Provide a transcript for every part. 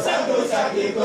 Santo Sakiko,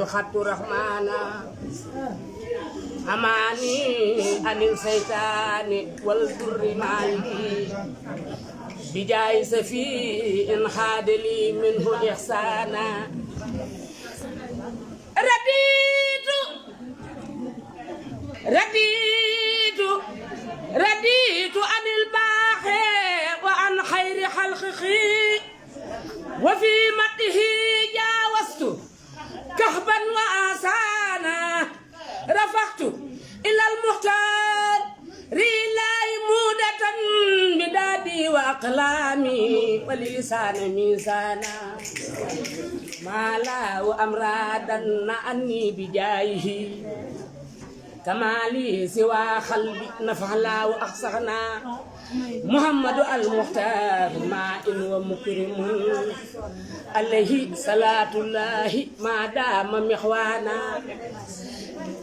خط رحمانا أماني عن الشيطان والضر مالي بجاي سفي إن خاد لي منه إحسانا رديت عن الباخي وعن خير خلقه وفي مده جاوزت كهبا وآسانا رفعت إلى المختار ريلاي مودة بدادي وأقلامي ولسان ميزانا ما لا وأمرادا عني بجايه كما لي سوى خلبي نفعلا وأحسغنا محمد المختار ماء ومكرم عليه صلاة الله ما دام مخوانا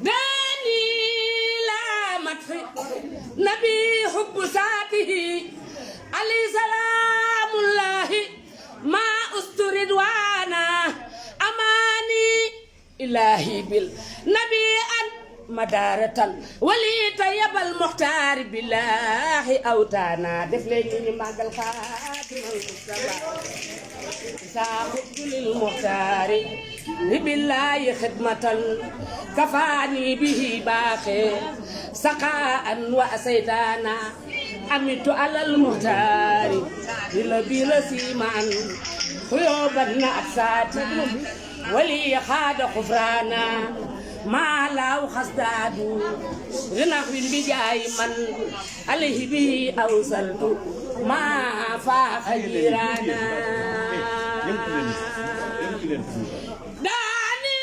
داني لا مدخل نبي حب ساته عليه سلام الله ما استردوانا أماني إلهي بالنبي أن مدارة ولي طيب المختار بالله أوتانا دفلني مع الخاتم المصطفى ساخد للمختار بالله خدمة كفاني به باخي سقاء وأسيتانا أمت على المختار بلا سيمان خيوبا أكساتي ولي خاد خفرانا ما لا خصداد غنق بجاي من عليه به أوصلت ما فاق جيرانا داني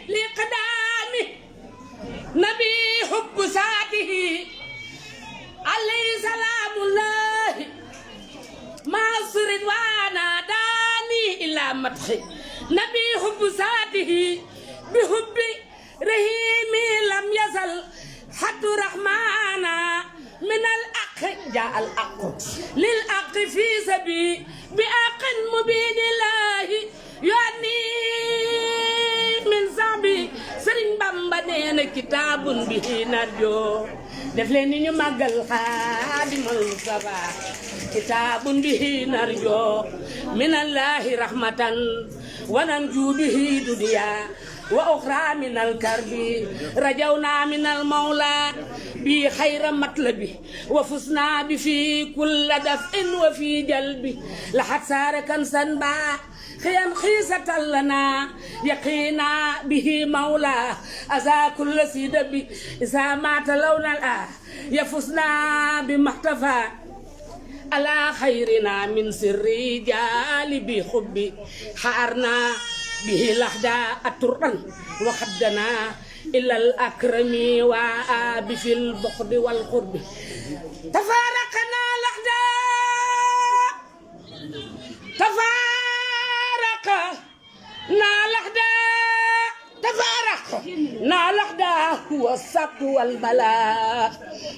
لقدامي نبي حب ساته عليه سلام الله ما سرد وانا داني إلى مدخي نبي حب ساته بحب رحيمي لم يزل حد رحمانا من الأق جاء الأق للأق في سبي بأق مبين الله يعني من صعبي سرين بامبا نينا كتاب به نرجو دفلني ني ماغال خادم المصطفى كتاب به نرجو من الله رحمة وننجو به دنيا وأخرى من الكرب رجونا من المولى بخير مطلبي وفزنا بفي كل دفء وفي جلبي لحد صار كنسا با خيام خيسة لنا يقينا به مولى أزا كل سيدبي إذا مات لون الآه يفزنا بمحتفى على خيرنا من سر رجال بحبي حارنا به لحدا التران وخدنا إلى الأكرم وآب في البخد والقرب تفارقنا لحدا هو الصق والبلاء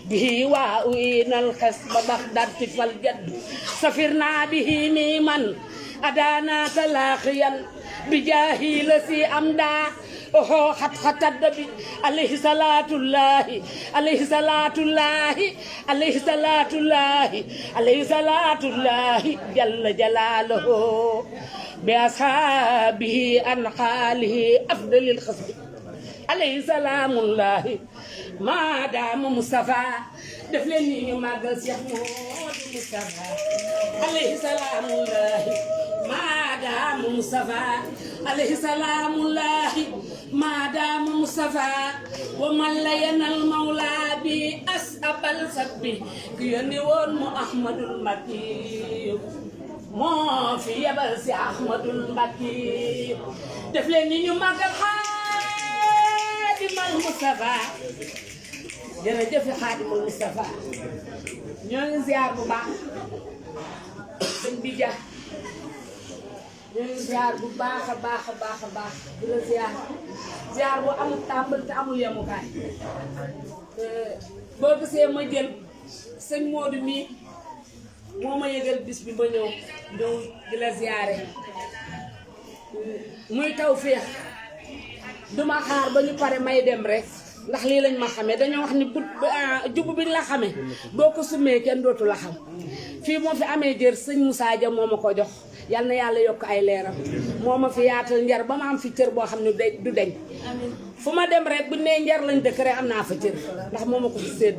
به وإن الخصب بغداد فالجد سفرنا به ميمن أدانا تلاقيا بجاهي لسي أمدا أوه خط الدبي عليه صلاة الله عليه صلاة الله عليه صلاة الله عليه صلاة الله جل جلاله بأصحابه أن حاله أفضل الخصب عليه سلام الله ما دام مصطفى دفلني ما قال شيخ مصطفى عليه سلام الله ما دام مصطفى عليه سلام الله ما دام مصطفى ومن لين المولى بأسأب السب كيني ون أحمد المكي ما في يبس أحمد المكي دفلني ما قال خادم المصطفى jërëjëf Xaadimul Mustafa ñoo ngi ziar bu baax sëñ bi ja ñoo ngi ziar bu baax a baax a baax a baax di la ziar bu amul tàmbal te amul yemukaay boo gisee ma jël sëñ Modou mi moo ma yëgal bis bi ma ñëw di la ziare muy taw féex duma xaar ba ñu pare may dem rek ndax lii lañ ma xamee dañoo wax ni jubu biñ la xamee boo ko sumee kenn dootu la xam fii moo fi amee jër sëñ Moussa Dia moo ma ko jox yal na yàlla yokk ay leeram moo ma fi yaatal njar ba ma am fi cër boo xam ne du deñ fu ma dem rek bu nee njar lañ dëkk rek am naa fa cër ndax moo ma ko fi sédd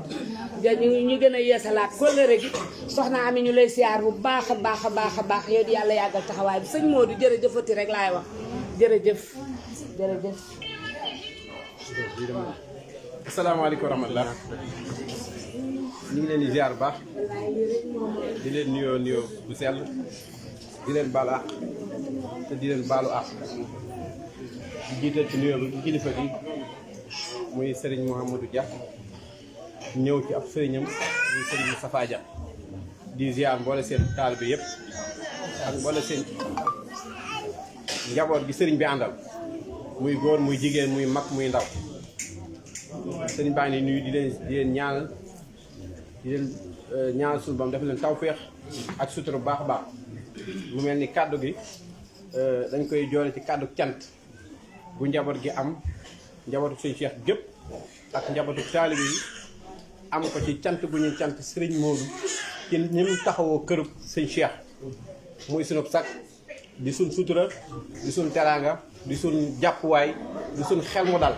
ñu gën a yeesalaat kóllëre gi soxna Ami ñu lay siyaar bu baax a baax a baax a baax yow di yàlla yàggal taxawaay bi sëñ Modou jërëjëfati rek laay wax jërëjëf jërëjëf. asalaamaaleykum wa rahmatulah ñu ngi leen di ziar bu baax di leen nuyoo bu sell di leen baalu àq te di leen baalu àq di jiital ci nuyoo bi kilifa gi muy Serigne Mouhamadou Dia ñëw ci ab sëriñam muy Serigne Moustapha Dia di ziar mboole seen taal bi yëpp ak mboole seen njaboot gi sëriñ bi àndal muy góor muy jigéen muy mag muy ndaw. sëriñ baa ngi nuyu di leen ñaanal suñu bam def leen tawféex ak sutura bu baax a baax mu mel ni kàddu gi dañ koy joole ci kàddu cant bu njaboot gi am njabootu sëñ Cheikh gépp ak njabootu taalibe yi am ko ci cant bu ñuy cant sëriñ Modou ci ñi mu taxawoo kërub sëñ Cheikh muy sunu sag di suñ sutura di suñ teraanga di suñ jàppuwaay di suñ xel mu dal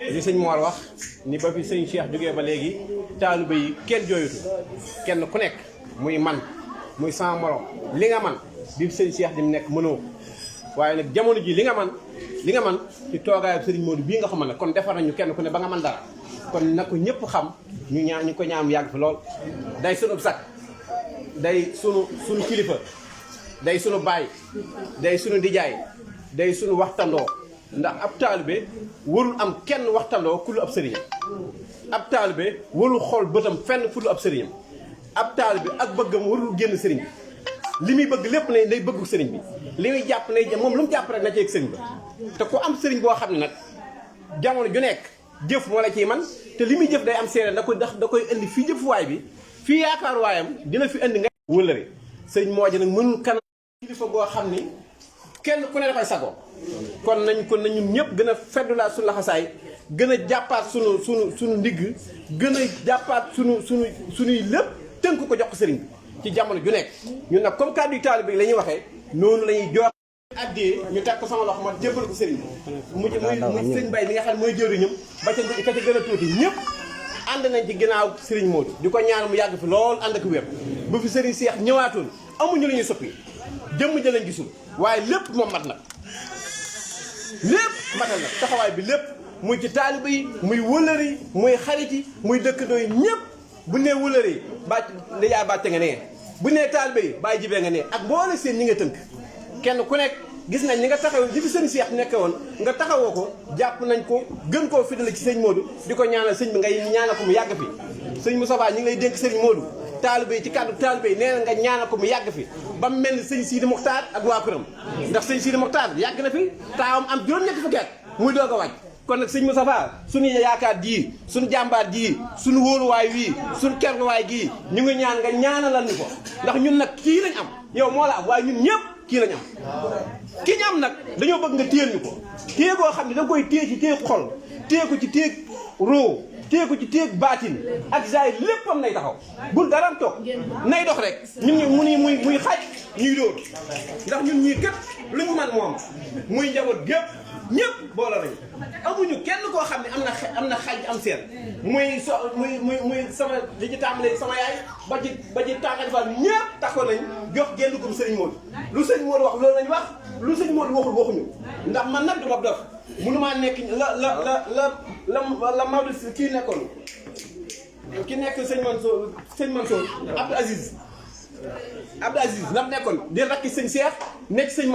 li sëñ Mor wax ni ba fi sëñ Cheikh jógee ba léegi taalibe yi kenn jooyutu kenn ku nekk muy man muy sama morom li nga man bi sëñ Cheikh di mu nekk mënoo waaye nag jamono ji li nga man ci toogaayu sëriñ Modou bii nga xam ne kon defar nañu kenn ku ne ba nga man dara kon na ko ñëpp xam ñu ko ñaam yàgg fi lool day sunu sakk day sunu kilifa day sunu baay day sunu dijaay day sunu waxtandoo ndax ab taalibe warul am kenn waxtandoo ku lu ab sëriñam ab taalibe warul xool bëtam fenn fu lu ab sëriñam ab taalibe ak bëggam warul génn sëriñ bi li muy bëgg lépp ne day bëggu sëriñ bi li muy jàpp ne moom lu mu jàpp rek na ci ak sëriñ ba te ku am sëriñ boo xam ne nag jamono ju nekk jëf moo la ciy man te li muy jëf day am seere da koy indi fii jëfuwaay bi fii yaakaar waayam dina fi indi nga wëlëre sëriñ moo ji nag mënul kanam kilifa boo xam ni kenn ku ne dafay sagoo kon nañ ñun ñëpp gën a feddulaat suñu laxasaay gën a jàppaat sunu ndigg gën a jàppaat sunuy lépp tënk ko jox ko sëriñ bi ci jamono ju nekk ñun nag comme kàddu yu taalibe bi la ñuy waxee noonu la ñuy jox addee ñu teg ko sama loxo ma jébbal ko sëriñ bi muy sëriñ Bay mi nga xam ne mooy jëriñam ba ca gën a tuuti ñëpp ànd nañ ci ginnaaw sëriñ Modou di ko ñaan mu yàgg fi lool ànd ak wér bu fi sëriñ Cheikh ñëwaatoon amuñu lu ñuy soppi jëmm ja lañ gisul waaye lépp moom mat nag lépp matal nag taxawaay bi lépp muy ci taalibe yi muy wëllëri yi muy xarit yi muy dëkkandoo yi ñëpp bu nee wëllëri yi bàcc dajaay bàcce nga nee bu nee taalibe yi bàyyi jibee nga nee ak boole seen ñi nga tënk kenn ku nekk gis nañ ñi nga taxaw li fi sëñ Cheikh nekke woon nga taxawoo ko jàpp nañ ko gën koo fitale ci sëñ Modou di ko ñaanal sëñ bi ngay ñaanal ko mu yàgg fi sëñ Moustapha ñi ngi lay dénk sëñ Modou taalibe yi ci kàddu taalibe yi nee na nga ñaanal ko mu yàgg fi ba mu mel ni sëñ Sidi Mokhtar ak waa këram ndax sëñ Sidi Mokhtar yàgg na fi taawam am juróom-ñetti fukki at muy doog a wàcc kon nag sëñ Moustapha suñu yaakaar jii suñu jàmbaar jii suñu wóoluwaay wii suñu kerluwaay gii ñu ngi ñaan nga ñaanalal ni ko ndax ñun nag kii lañ am yow moo la am waaye ñun ñëpp kii lañ am ki ñu am nag dañoo bëgg nga téyel ñu ko téye koo xam ne da nga koy téye ci téye xol téye ko ci téye roo téye ko ci téye baatin ak jaay léppam nay taxaw bul daraam toog nay dox rek ñun ñu mu ni muy xaj ñuy dóor ndax ñun ñii képp lu ñu man moom muy njaboot gépp ñëpp boole nañu amuñu kenn koo xam ne am na xaj am seen muy sama li ci tàmbalee sama yaay ba ci tànga ñëpp taxoon nañ jox génn gum sëriñ Modou lu sëriñ Modou wax loolu lañ wax lu sëriñ Modou waxul waxuñu ndax man nag du ma dof mënumaa nekk la Maodo kii nekkoon ki nekk sëñ Mansour Abdou Aziz lam nekkoon di rakki sëñ Cheikh nekk sëñ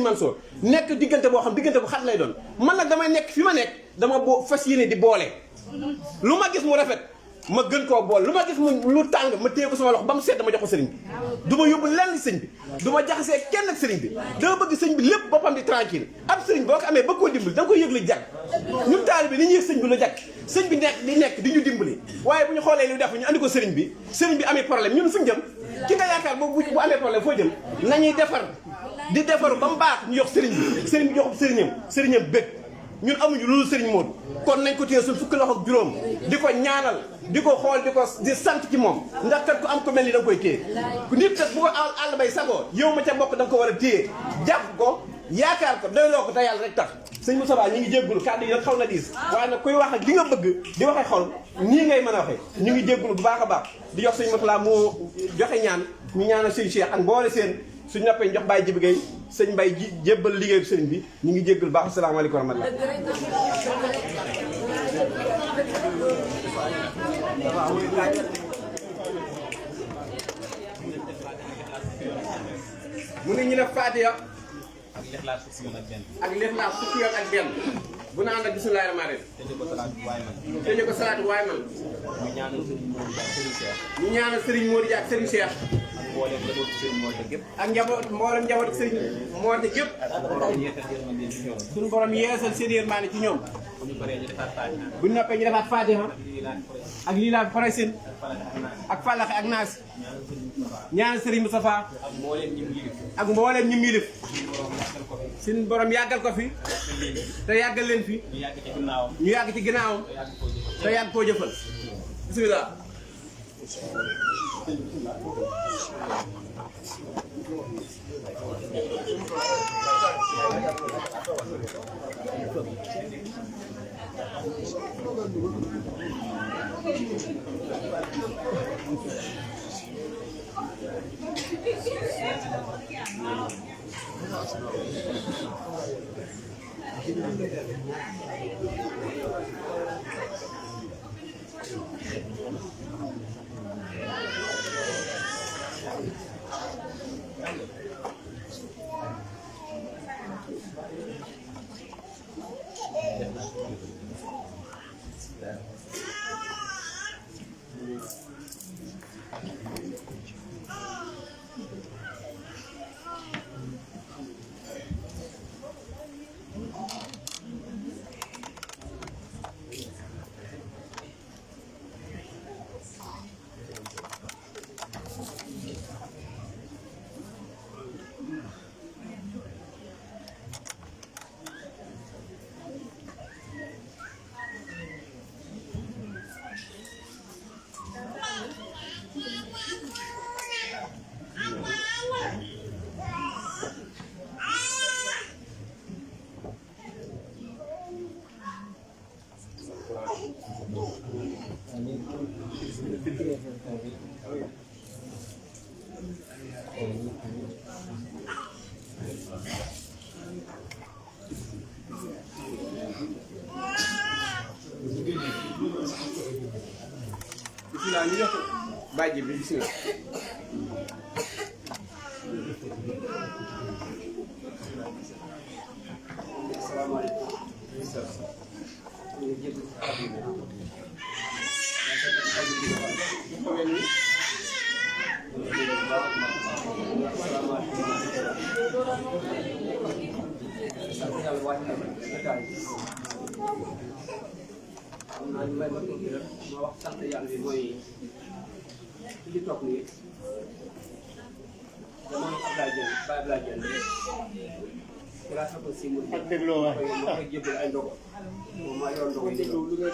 Mansour nekk diggante boo xam diggante bu xat lay doon man nag damay nekk fi ma nekk dama fas yéene di boole lu ma gis mu rafet ma gën koo boole lu ma gis mu lu tàng ma téye ko sama loxo ba mu sedd ma jox ko sëriñ bi du ma yóbbu lenn sëñ bi du ma jaxasee kenn ak sëriñ bi dama bëgg sëñ bi lépp boppam di tranquille ab sëriñ boo ko amee bëgg koo dimbali da nga koy yëg la jag ñun taalibe bi ni ñuy yëg sëñ bi la jag sëñ bi nekk di ñu dimbali waaye bu ñu xoolee li def ñu andi ko sëriñ bi amee problème ñun fuñ jëm ki nga yaakaar bu amee problème foo jëm nañuy defar di defaru ba mu baax ñu jox sëriñ bi jox sëriñam bëgg ñun amuñu loolu sëriñ Modou kon nañ ko téye suñ fukki loxo ak juróom di ko ñaanal di ko xool di sant ci moom ndax kat ku am ko mel ni da nga koy téye nit kat bu ko àll bay sagoo yow ma ca bokk da nga ko war a téye jàpp ko yaakaar ko doyloo ko te yàlla rek tax sëñ Moussa Ba ñu ngi jéggulu kàddu yi nag xaw na diis waaye nag kuy wax ak li nga bëgg di waxee xol nii ngay mën a waxee ñu ngi jéggulu bu baax a baax di jox sëñ Moussa mu joxe ñaan ñu ñaanal sëñ Cheikh ak mboole seen suñ noppee jox Baye Jibi Gueye sëñ Mbaye ji jébbal liggéeyu sëriñ bi ñu ngi jéggul baax asalaamaaleykum wa rahmatulah mu ne ñu def Fatiha ak Lixlaas fukki yoon ak benn bu na ànd ak bismillaahi rahmaani rahiim tëjee ko salaatu waay man ñu ñaanal Serigne Modou Dia ak Serigne Cheikh ak mboolem njaboot Serigne Modou gépp suñu borom yeesal seen yërmande ci ñoom bu ñu noppee ñu defaat Fatiha ak lii laa pare seen ak Falaxe ak Naas ñaanal Serigne Moustapha ak mboolem ñi milif suñu borom yàggal ko fi te yàggal leen fi ñu yàgg ci ginnaawam te yàgg koo jëfal bismillah bisimilah ñu jox bàjji bi bisimilah. asalaamaaleykum. ñu ngi jégalu kàddu yi. sant yàlla wàcc na jotaay bi. xam naa ñu may ma tuuti rek ma wax sant yàlla bi mooy ki ci toog nii jamono Abdoulaye Dieng Baye Abdoulaye Dieng grâce à si mu ma koy jébbal ay ndogo moom maa yoroon ndogo yi ñooy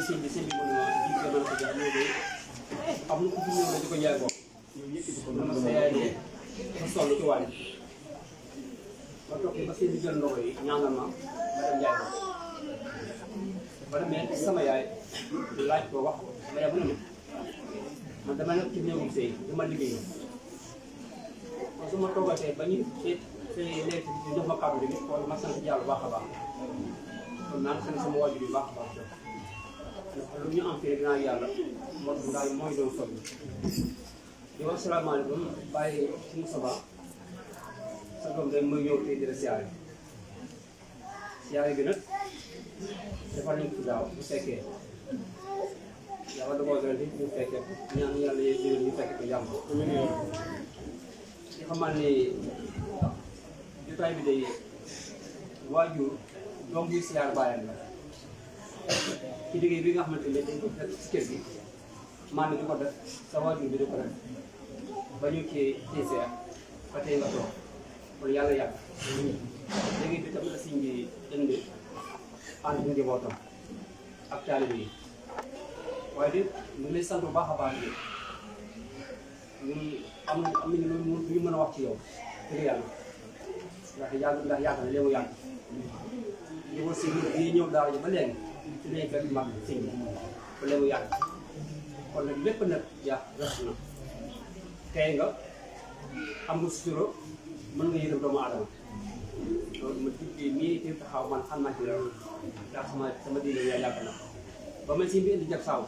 sëñ bi mu ne ma ji nga mën ko jox loolu de am na ku fi ñëw na di ko jaay bopp dama sa yaay ne ma sonn ci wàll ma toog ba sëñ bi jël ndogo yi ñaanal ma ma dem jaay bopp ba demee sama yaay laaj ko wax ma yaay bu ne man dama nekk ci néegum sëy dama liggéey kon su ma toogatee ba ñu léegi ñu jox ma kàddu bi kon ma sant yàlla baax a baax kon naa sant sama waajur bi baax a baax lu ñu am fii dinaa yàlla moo tax daal mooy doon sonn di wax salaamaaleykum bàyyi suñu sabaa sa doom day mooy ñëw tey di la siyaare bi nag defal nañ ko daaw bu fekkee yàlla da koo gën di ñu fekkee ñaan yàlla yéen ñu fekk ko jàmm di xamal ni jotaay bi day waajur doom buy siyaar bàyyam la ci liggéey bi nga xamante ne dañ ko def ci kër gi maanaam di ko def sa waajur bi di ko def ba ñu kii seer ba tey nga toog kon yàlla yàgg léegi bi tamit la siñ bi indi ànd ak njabootam ak taalibe yi waaye de ñu ngi lay sant bu baax a baax ñun am nañu lu ñu mën a wax ci yow dëgg yàlla ndax yàgg na léegi mu yàgg li ko si yi ñëw daara ji ba léegi ci lañ fekk mag sëñ bi ba léegi mu yàgg kon nag lépp nag yàq rafet na tey nga am nga sutura mën nga yërëm doomu aadama loolu ma tuddee mii ci taxaw man xam naa ci loolu ndax sama diine yàgg na ba ma si bi indi jag saaw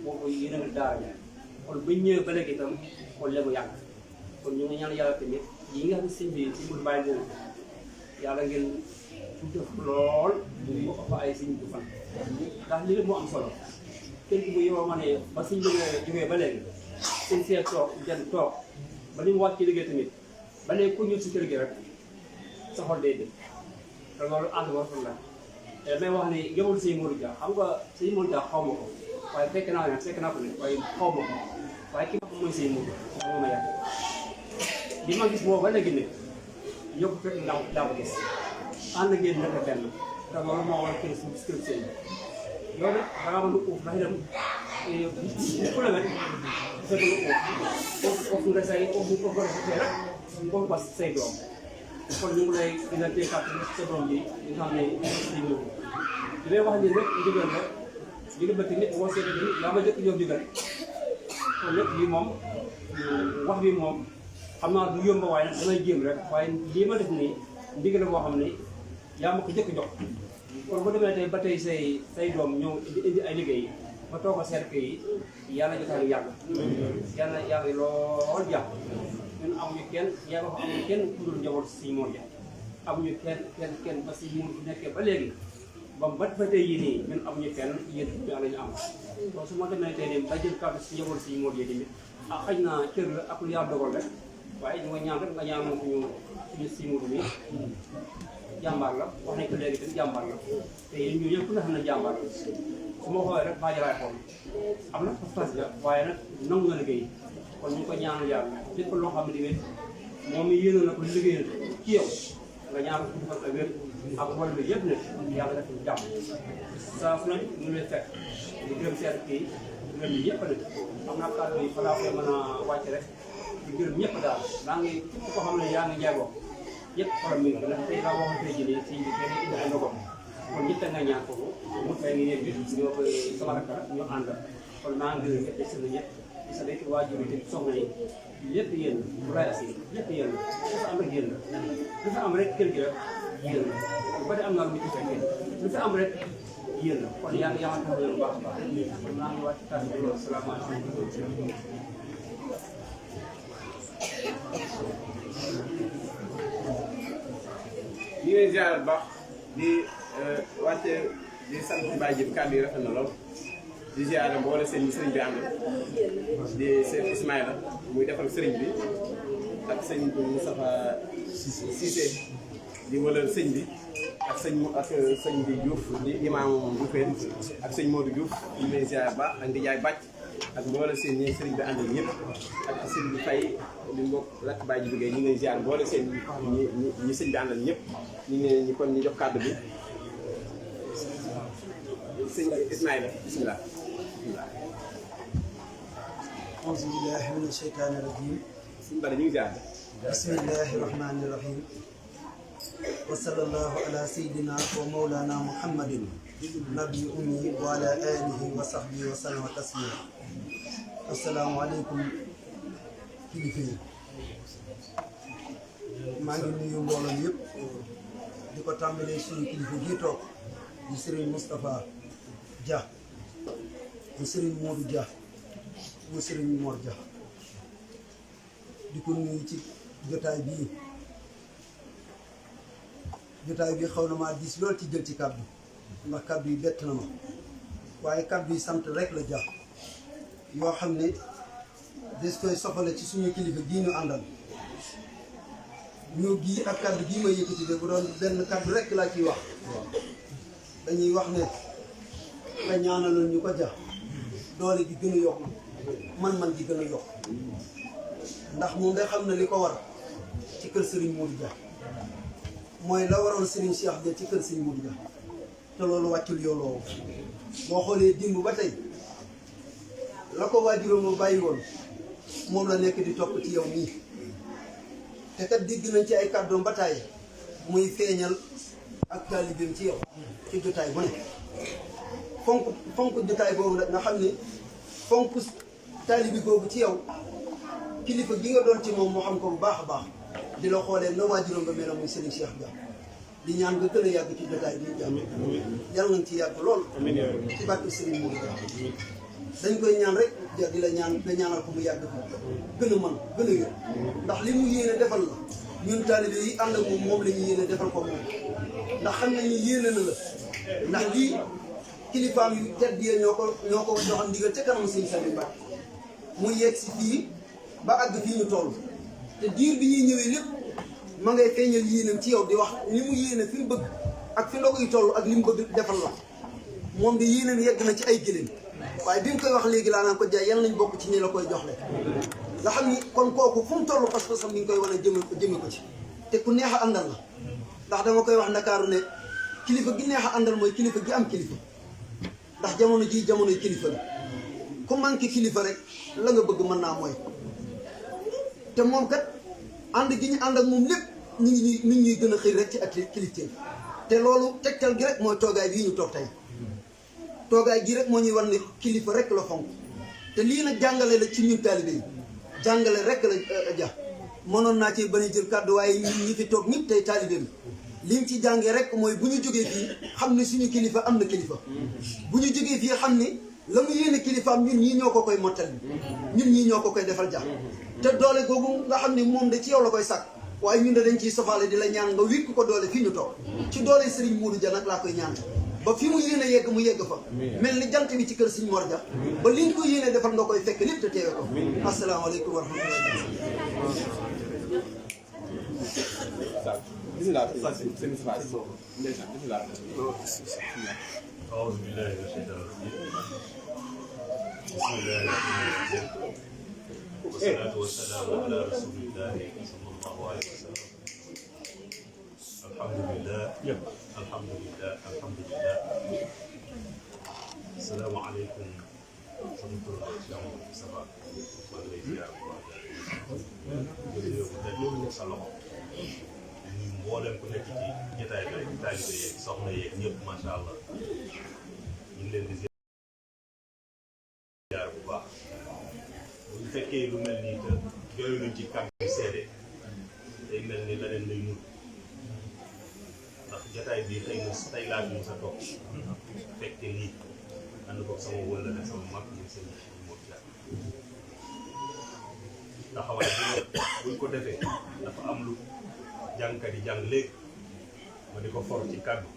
boobu yéen a ngi daara bi kon buñ ñëwee ba léegi itam kon léegi mu yàgg kon ñu ngi ñaan yàlla tamit yi nga xam ne sëñ bi si mu bàyyi leen yàlla ngeen def lool ñu bokk fa ay sëñ bu fan ndax lii moo am solo kër gi bu yow ma ne ba sëñ bi jógee ba léegi sëñ see toog jën toog ba ni mu wàcc ci liggéey tamit ba léegi ku ñëw si kër gi rek sa xol day def te loolu ànd war la te may wax ni yowul sëñ Modou Dia xam nga sëñ Modou Dia xaw ma ko waaye fekk naa ko ne waaye xaw ma ko waaye ki ma ko mooy sëñ Modou moo ma yàgg li ma gis boobu ba léegi ne yokku fekk daa ko gis ànd ngeen nekk benn te loolu moo war kër sëñ yow nag da ngaa mën a uuf ndax itam kilomètre fekk nga uuf nga say uuf nga say rek uuf ba say doom kon ñu ngi lay dina tey kàttan sa doom bi nga xam ne liñ la li may wax ni rek ndigal la ndigal ba tamit boo seetee tamit yaa ma jëkk ñëw ndigal kon nag lii moom wax bi moom xam naa du yomb waaye nag damay jéem rek waaye lii ma def nii ndigal boo xam ne yaa ma ko jëkk jox kon bu demee tey ba tey say doom ñëw indi ay liggéey ba toog a seet yi yàlla jotaay yàgg yàlla yàgg lool jàpp ñun amuñu kenn yaa ko amuñu kenn ku dul njaboot si moom ja amuñu kenn ba si mu nekkee ba léegi ba tey yii nii ñun amuñu kenn yéen yàlla ñu am kon su ma demee tey nii ba jël kàddu si njaboot si moom ja tamit xëy na cër la ak lu yàlla dogal rek waaye ñu nga ñaan rek nga ñaan suñu simudu mi jàmbaar la wax nañ ko léegi tamit jàmbaar la te yéen ñu ñëpp ku ne xam ne jàmbaar la su ma xoolee rek maa jëlaat xool am na pas la waaye nag nangu na liggéey kon ñu ko ñaanal yàlla lépp loo xam ne tamit moom mi yéene na ko liggéeyal ci yow nga ñaanal ko defal ak wér ak wàll bi yëpp nag yàlla def jàmm saa su ne ñu lay fekk di gërëm seen kii di gërëm ñi ñëpp nag am naa kàddu yi fa laa koy mën a wàcc rek di gërëm ñëpp daal maa ngi ku ko xam ne yaa ngi njaay bokk yëpp xolam mi ngi ndax tey laa waxoon tey jii nii si bi kenn indi ay ndogom kon ñëpp nga ñaan foofu mu fay ngi yéen bi ñoo koy sama rakk la ñu ànd kon maa ngi gërëm ñëpp di sant ñëpp di sant it waajur yi te soxna yi lépp yéen bu lay asi lépp yéen la dafa am rek yéen la dafa am rek kër gi rek yéen la bu bari am naa lu ñu fekkee lu fi am rek yéen la kon yaa ngi yamal taxaw bu baax a baax kon maa ngi wàcc kàddu bi loolu salaamaaleykum ñu ngi leen ziar bu baax di wàcce di sant Baye Djib kàddu yi rafet na lool di ziare mboole sëñ bi sëriñ bi ànd di sëñ Ismaïla muy defal sëriñ bi ak sëñ Moustapha Cissé di wëlal sëñ bi ak sëñ bi Diouf di imam Dioufène ak sëñ Modou Diouf ñu ngi leen ziare bu baax ak di jaay bàcc ak mboole seen ñi sëriñ bi àndal ñëpp ak sëñ bi fay di mbokk lakk Baye Djib ñu ngi leen ziare mboole seen ñi sëñ bi àndal ñëpp ñu ngi leen kon ñu jox kàddu bi sëñ Ismaïla bismillah auzu billahi mina sheytaani rajim sëñ Bada ñu ngi ziare bismillahi rahmani rahim wa sallallahu ala sayyidina wa mawlana muhammadin nabi ummi wa ala alihi wa sahbihi wa sallama taslima assalaamu aleykum kilifa yi maa ngi nuyu mbooloo yëpp di ko tàmbalee suñu kilifa gi toog di Serigne Moustapha Dia di Serigne Modou Dia mu Serigne Mor Dia di ko nuyu ci jotaay bii xaw na maa diis lool ci jël ci kàddu ndax kàddu yi bett na ma waaye kàddu yi sant rek la Dia yoo xam ne des koy soxale ci suñu kilifa gii ñu àndal ñoo gii ak kàddu gii ma yëkkati de bu doon benn kàddu rek laa ciy wax dañuy wax ne nga ñaanaloon ñu ko Dia doole gi gën a yokk man-man gi gën a yokk ndax moom nga xam ne li ko war ci kër Serigne Modou Dia mooy la waroon Serigne Cheikh Dia ci kër Serigne Modou Dia te loolu wàccul yooloo boo xoolee dimb ba tey la ko waajuram ma bàyyi woon moom la nekk di topp ci yow nii te kat dégg nañ ci ay kàddoom ba tàyyi muy feeñal ak taalibeem ci yow ci jotaay bu ne fonk jotaay boobu nag nga xam ne fonk taalibi boobu ci yow kilifa gi nga doon ci moom moo xam ko bu baax a baax di la xoolee na waajuram nga mel muy Serigne Cheikh Dia di ñaan nga gën a yàgg ci jotaay bi jàmm yàlla nañ ci yàgg lool ci barke Serigne Modou Dia dañ koy ñaan rek Dia di la ñaan nga ñaanal ko mu yàgg ko gën a mën gën a yër ndax li mu yéene defal la ñun taalibe yi ànd ak moom la ñu yéene defal ko moom ndax xam nañu yéene na la ndax lii kilifaam yu tedd yi ñoo ko joxoon ndigal ca kanam Sëñ Saliou Mbacké muy yegg si fii ba àgg fii ñu toll te diir bi ñuy ñëwee lépp ma ngay feeñal yéenam ci yow di wax li mu yéene fi mu bëgg ak fi ndogu yi toll ak li mu bëgg defal la moom de yéenam yegg na ci ay gëléem waaye bi mu koy wax léegi laa naan ko Dia yal nañ bokk ci ñi la koy jox le nga xam ni kon kooku fu mu toll parce que sax mi ngi koy wane jëme ko ci te ku neex a àndal la ndax dama koy wax Ndakaaru ne kilifa gi neex a àndal mooy kilifa gi am kilifa ndax jamono ji jamonoy kilifa la ku manqué kilifa rek la nga bëgg mën naa mooy te moom kat ànd gi ñu ànd ak moom lépp ñu ngi ñuy gën a xëy rek ci ak kilifteef te loolu tegtal gi rek mooy toogaay bii ñu toog tey toogaay gi rek moo ñuy war ne kilifa rek la fonk te lii nag jàngale la ci ñun taalibe yi jàngale rek la Dia mënoon naa ci bañ a jël kàddu waaye ñi fi toog ñëpp tey taalibe bi liñ ci jàngee rek mooy bu ñu jógee fii xam ne suñu kilifa am na kilifa bu ñu jógee fii xam ni la mu yéene kilifaam ñun ñii ñoo ko koy mottali ñun ñii ñoo ko koy defal jàpp te doole googu nga xam ne moom de ci yow la koy sàkk waaye ñun de dañ ciy sofaale di la ñaan nga wékk ko doole fii ñu toog ci doole Serigne Modou Dia nag laa koy ñaan ba fi mu yéene yegg mu yegg fa mel ni jant bi ci kër Serigne Mor Dia ba liñ ko yéene defal nga koy fekk lépp te teewe ko asalaamaaleykum wa rahmatulah. bismillah sëñ Safa ndeysaan bismillah أعوذ بالله من الشيطان الرجيم بسم الله الرحمن الرحيم والصلاة والسلام على رسول الله صلى الله عليه وسلم الحمد لله الحمد لله الحمد لله السلام عليكم ورحمة الله وبركاته mboolem ku nekk ci jotaay bi rek taalibe yeeg soxna yeeg ñëpp macha allah ñu ngi leen di ziar bu baax bu ñu fekkee lu mel nii te jooyu luñ ci kàddu seede day mel ni leneen lay nur ndax jotaay bi xëy na tey laa bi sa toog fekke lii ànd ko sama wëla ne sama mag ñu seen moom jaar taxawaay buñ ko defee dafa am lu jàngkat yi jàng léegi ma di ko for ci kàddu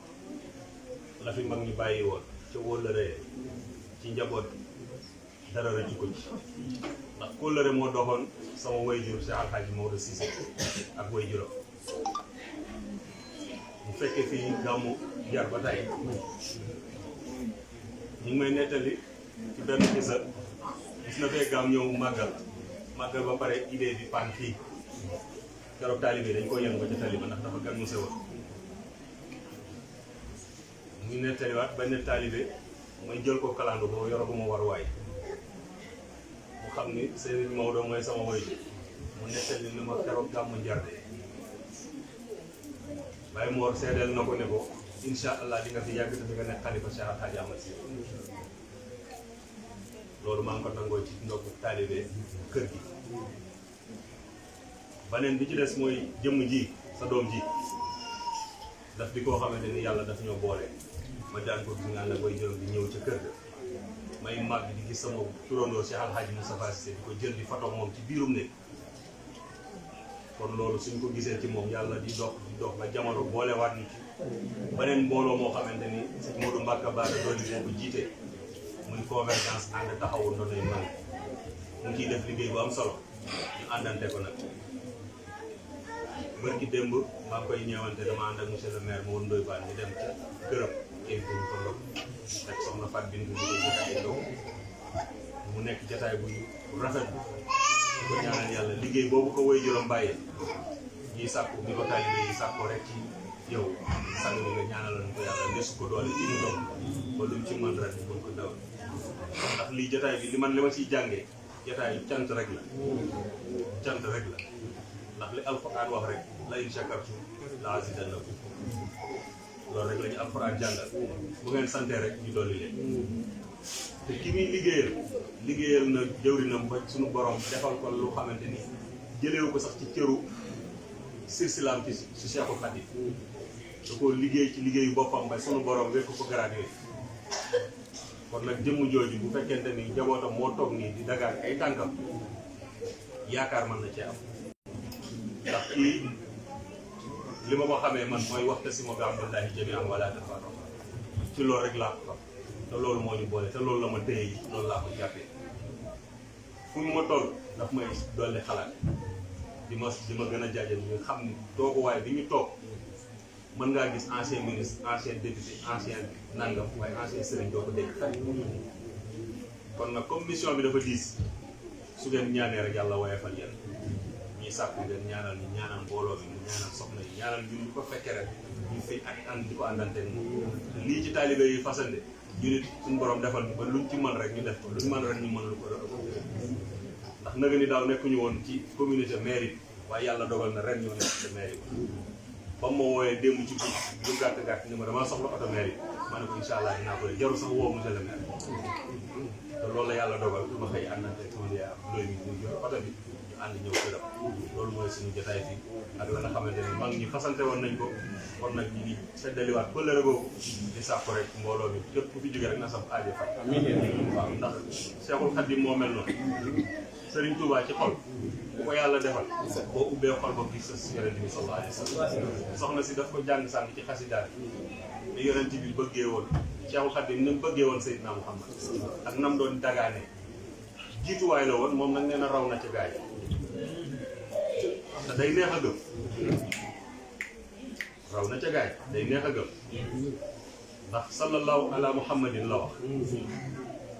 la fi mag ñi bàyyi woon ca wóllëre ci njaboot dara rëcc ko ci ndax kóllëre moo doxoon sama wayjur Cheikh Alhaji Maodo Cissé ak wayjuram bu fekkee fii gàmmu jar ba tey ñu ngi may nettali ci benn xisa gis na fee gàmm ñëw màggal ba pare idée bi pan fii keroog taalibe dañ ko yëngu ba ca taliba ndax dafa gan mu sewoon mu ngi nettaliwaat benn taalibe mooy jël ko kalandu boobu yoraguma war waay mu xam ni Serigne Maodo mooy sama waajur mu nettali ni ma keroog gàmmu njarde Baye Mor seedeel na ko ne ko insha allah di nga fi yàgg te di nga nekk xalifa Cheikh Al Hadji Ahmad Sy loolu maa ngi ko nangoo ci ndokku taalibe kër gi. baneen bi ci des mooy jëmm ji sa doom ji daf di koo xamante ni yàlla daf ñoo boole ma daan ko gis nga ànd ak way jërëm di ñëw ca kër ga may màgg di gis sama turandoo Cheikh Alhaji Moustapha Cissé di ko jël di photo moom ci biirum ne kon loolu suñ ko gisee ci moom yàlla di dox ba jamono boolewaat ni ci beneen mbooloo moo xamante ni sëñ Modou Mbacke Bara dooli moo ko jiite muy convergence ànd taxawu ndonoy man mu ngi ciy def liggéey bu am solo ñu àndante ko nag bërki démb maa ngi koy ñëwante dama ànd ak monsieur le maire Mawone Ndoye Bane ñu dem ca këram invité ñu ko ndox rek soxna Fatou Bintou di ko jotaay ndox mu nekk jotaay bu rafet bu ko ñaanal yàlla liggéey boobu ko woy juróom bàyyee ñiy sàkku ni ko taalibe yi sàkku rek ci yow sang bi nga ñaanaloon ko yàlla ndesu ko doole ci ñu doom ba lu mu ci mën rek mën ko daw ndax lii jotaay bi li ma ciy jàngee jotaay cant rek la ndax li alxuraan wax rek la in shakartum la azidannakum loolu rek la ñu alxuraan jàngal bu ngeen santee rek ñu dolli leen te ki muy liggéeyal na jëwrinam ba suñu borom defal ko lu xamante ni jëlewu ko sax ci cëru silsilaam ci Cheikhul Khadim da ko liggéey ci liggéeyu boppam ba suñu borom wekk ko gradué kon nag jëmm jooju bu fekkente ni njabootam moo toog nii di dagaan ay tànkam yaakaar mën na cee am ndax kii li ma ko xamee man mooy wa'tasimu bi hablillahi jamii'an wa laa tafarraqu ci loolu rek laa ko xam te loolu moo ñu boole te loolu la ma téye yi loolu laa ko jàppee fu mu ma toll daf may dolli xalaat di ma gën a jaajëf ñu xam ni tooguwaay bi ñu toog mën ngaa gis ancien ministre ancien député ancien nangam waaye ancien sëriñ doo ko dégg kon nag comme mission bi dafa diis su ngeen ñaanee rek yàlla woyofal yéen ñuy sàkku ngeen ñaanal ñu ñaanal mbooloo mi ñu ñaanal soxna yi ñaanal ñu ko fekkee rek ñu fi ak ànd di ko àndante lii ci taalibe yi fasande ñu nit suñu borom defal ba luñ ci mën rek ñu def ko luñ mën rek ñu mën lu ko ndax naga ni daaw nekkuñu woon ci communauté mairie waaye yàlla dogal na ren ñoo nekk ci mairie ba mu ma wooyee démb ci guddi lu gàtt ni ma damaa soxla oto mairie ma ne ko incha allah dinaa ko jarul sax woo monsieur le maire te loolu la yàlla dogal ma xëy àndante sama liy am looy mi ñu jot oto bi ñu ànd ñëw këram loolu mooy suñu jotaay fii ak la nga xamante ni mag ñi fasante woon nañ ko kon nag ñu ngi seddaliwaat pëllëre boobu di sàpp rek mbooloo mi képp ku fi jóge rek na sab aajo faj waaw ndax Cheikhul Khadim moo mel noonu Serigne Touba ci xol bu ko yàlla defal boo ubbee xol ba gis sa yonent bi sallallahu alayhi wa sallam soxna si daf ko jàng sànni ci xasidaat ni yonent bi bëggee woon Cheikhul Khadim ni mu bëggee woon Seydina Muhammad ak nam doon dagaane jiituwaay la woon moom nag nee na raw na ca gaay te day neex a gëm raw na ca gaay day neex a gëm ndax sallallahu ala muhammadin la wax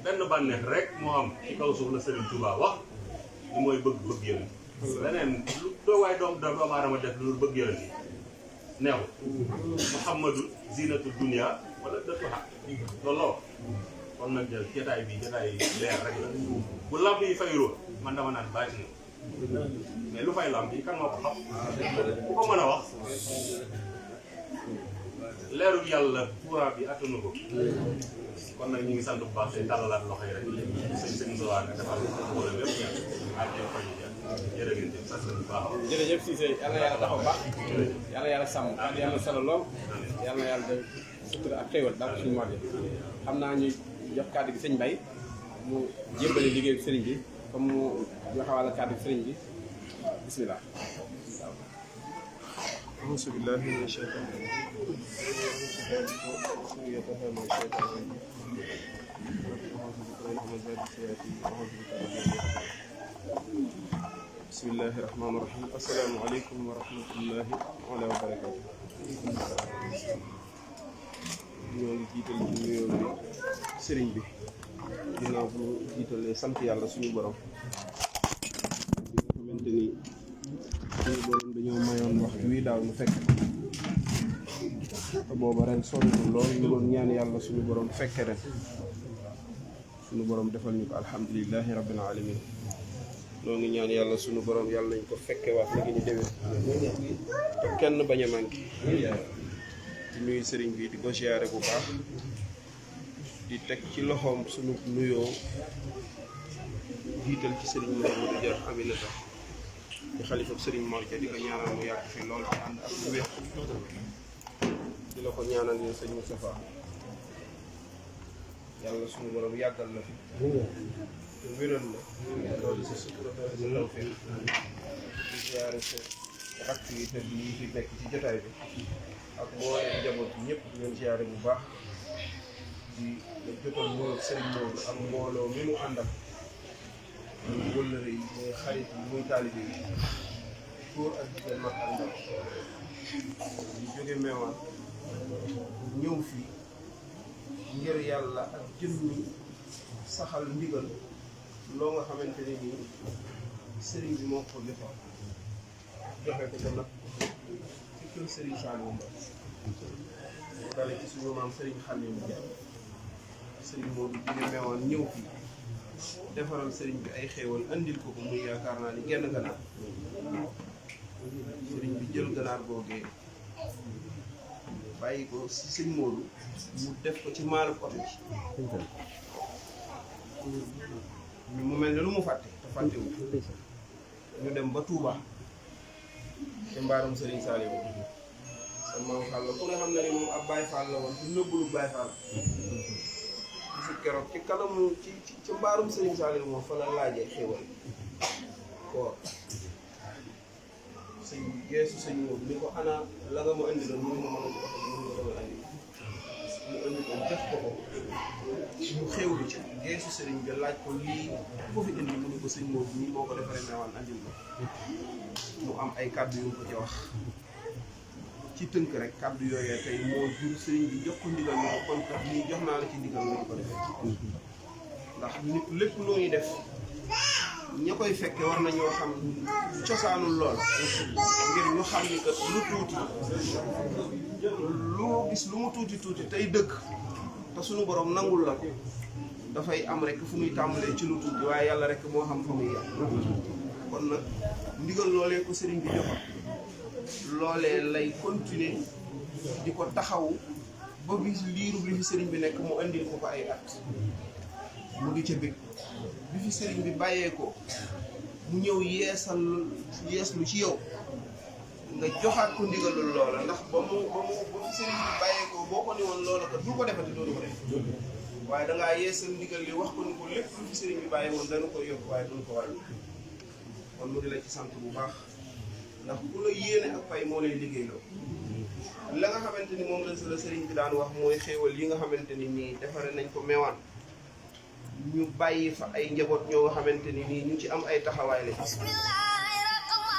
benn bànneex rek moo am ci kaw suuf la Serigne Touba wax li mooy bëgg yonent leneen lu doo waay doomu aadama def lu bëgg yonent yi neexul muhammadu zinatul dunia wala dëttuha loolu kon nag jël jotaay bi jotaay leer rek la bu lamp yi fayuloo man dama naan baati na mais lu fay lamp yi kan moo ko xam ku ko mën a wax leeru yàlla courant bi attanu ko kon nag ñu ngi sant bu baax tey tàllalaat loxo yi rek sëñ Zola nga defal wala lépp ñaan ak yow fa ñu jël jërë ngeen jëf sant bu baax jërëjëf Cissé yàlla yàlla taxaw baax yàlla yàlla sàmm ak yàlla solo lool yàlla yàlla def sutura ak xéwal daal suñu mag yi xam naa ñu jox kàddu gi sëñ Mbaye mu jébbale liggéeyu sëriñ bi comme mu joxawal kàddu gi sëriñ bi bismillah أعوذ بالله من الشيطان الرجيم بسم الله الرحمن الرحيم السلام عليكم ورحمة الله وبركاته ñoo ngi jiital ci nuyoo bi sëriñ bi ginnaaw bu jiitalee sant yàlla suñu borom bi nga xamante ni suñu borom dañoo mayoon waxtu wi daaw ñu fekk te booba ren sonn lool ñu doon ñaan yàlla suñu borom fekke ren suñu borom defal ñu ko alhamdulilahi rabbil alamin noo ngi ñaan yàlla suñu borom yàlla nañ ko fekke waat léegi ñu déwén te kenn bañ a manqué di nuyu sëriñ bi di ko ziyaare bu baax di teg ci loxoom suñu nuyoo jiital ci sëriñ Mouhamadou Dia Aminata di xalifa sëriñ Mor Dia di ko ñaanal mu yàgg fi lool te ànd ak lu wér di la ko ñaanal yow sëñ Moustapha yàlla suñu borom yàggal la fi te wéral la loolu si sutura doole si law fee di ziyaare sa rakk yi te yi fi nekk ci jotaay bi ak mbooleem njaboot yi ñëpp di leen ziyaare bu baax di la jotal nuyoo sëriñ Maodo ak mbooloo mi mu àndal muy wëllëre yi muy xarit yi muy taalibe yi góor ak jigéen mag ak ndaw ñu jóge Meewaan ñëw fii ngir yàlla ak jëmmi saxal ndigal loo nga xamante ne nii sëriñ bi moo ko joxoon joxe ko nag ci kër sëriñ Saliou Mbaye mu dale ci suñu maam sëriñ Xaliil Dia sëriñ Modou jóge Meewaan ñëw fii defaral sëriñ bi ay xéewal andil ko muy yaakaar naa ni genn ganaar sëriñ bi jël ganaar googee bàyyi ko si sëñ Modou mu def ko ci maalub oto bi mu mel ne lu mu fàtte te fàttewu ñu dem ba Touba ci mbaarum sëriñ Saliou sa maam Fall ku ne xam ne ni moom ab Baye Fall la woon du nëbbulu Baye Fall si keroog ci kanamu ci mbaarum Serigne Saliou moom fa la laajee xéwal koor sëñ bi geesu sëñ moom ni ko ana la nga ma indi la mënu ma mën a ko wax mënu ma dama andi mu indi ko def ko mu xéwlu ci geesu sëriñ bi laaj ko lii ko fi indi mu ne ko sëñ moom nii moo ko defaree Meewaan andil ko mu am ay kàddu yu ko ci wax ci tënk rek kàddu yooyee tey moo jur sëriñ bi jox ko ndigal ñu ko kon kat lii jox naa la ci ndigal nga di ko defee ndax nit lépp loo ñuy def ña koy fekke war nañoo xam cosaanul lool ngir ñu xam ni kat lu tuuti lu gis lu mu tuuti tuuti tey dëkk te suñu borom nangul la ko dafay am rek fu muy tàmbalee ci lu tuuti waaye yàlla rek moo xam fa muy yàq kon nag ndigal loolee ko sëriñ bi joxoon loolee lay continuer di ko taxaw ba bis liiru bi fi sëriñ bi nekk mu andil ko ay at mu di ca bëgg bi fi sëriñ bi bàyyee ko mu ñëw yeeslu ci yow nga joxaat ko ndigalul loola ndax ba mu fi sëriñ bi bàyyeekoo boo ko ni woon loola kat du ko defati dootu ko def waaye dangaa yeesal ndigal li wax ko ni ko lépp lu fi sëriñ bi bàyyi woon dana ko yokk waaye duñu ko wàññi kon mu di la ci sant bu baax ndax ku la yéene ak fay moo lay liggéeyloo la nga xamante ni moom lañ la sëriñ bi daan wax mooy xéewal yi nga xamante ni nii defare nañ ko meewaan ñu bàyyi fa ay njaboot ñoo nga xamante ni nii ñu ci am ay taxawaay lañ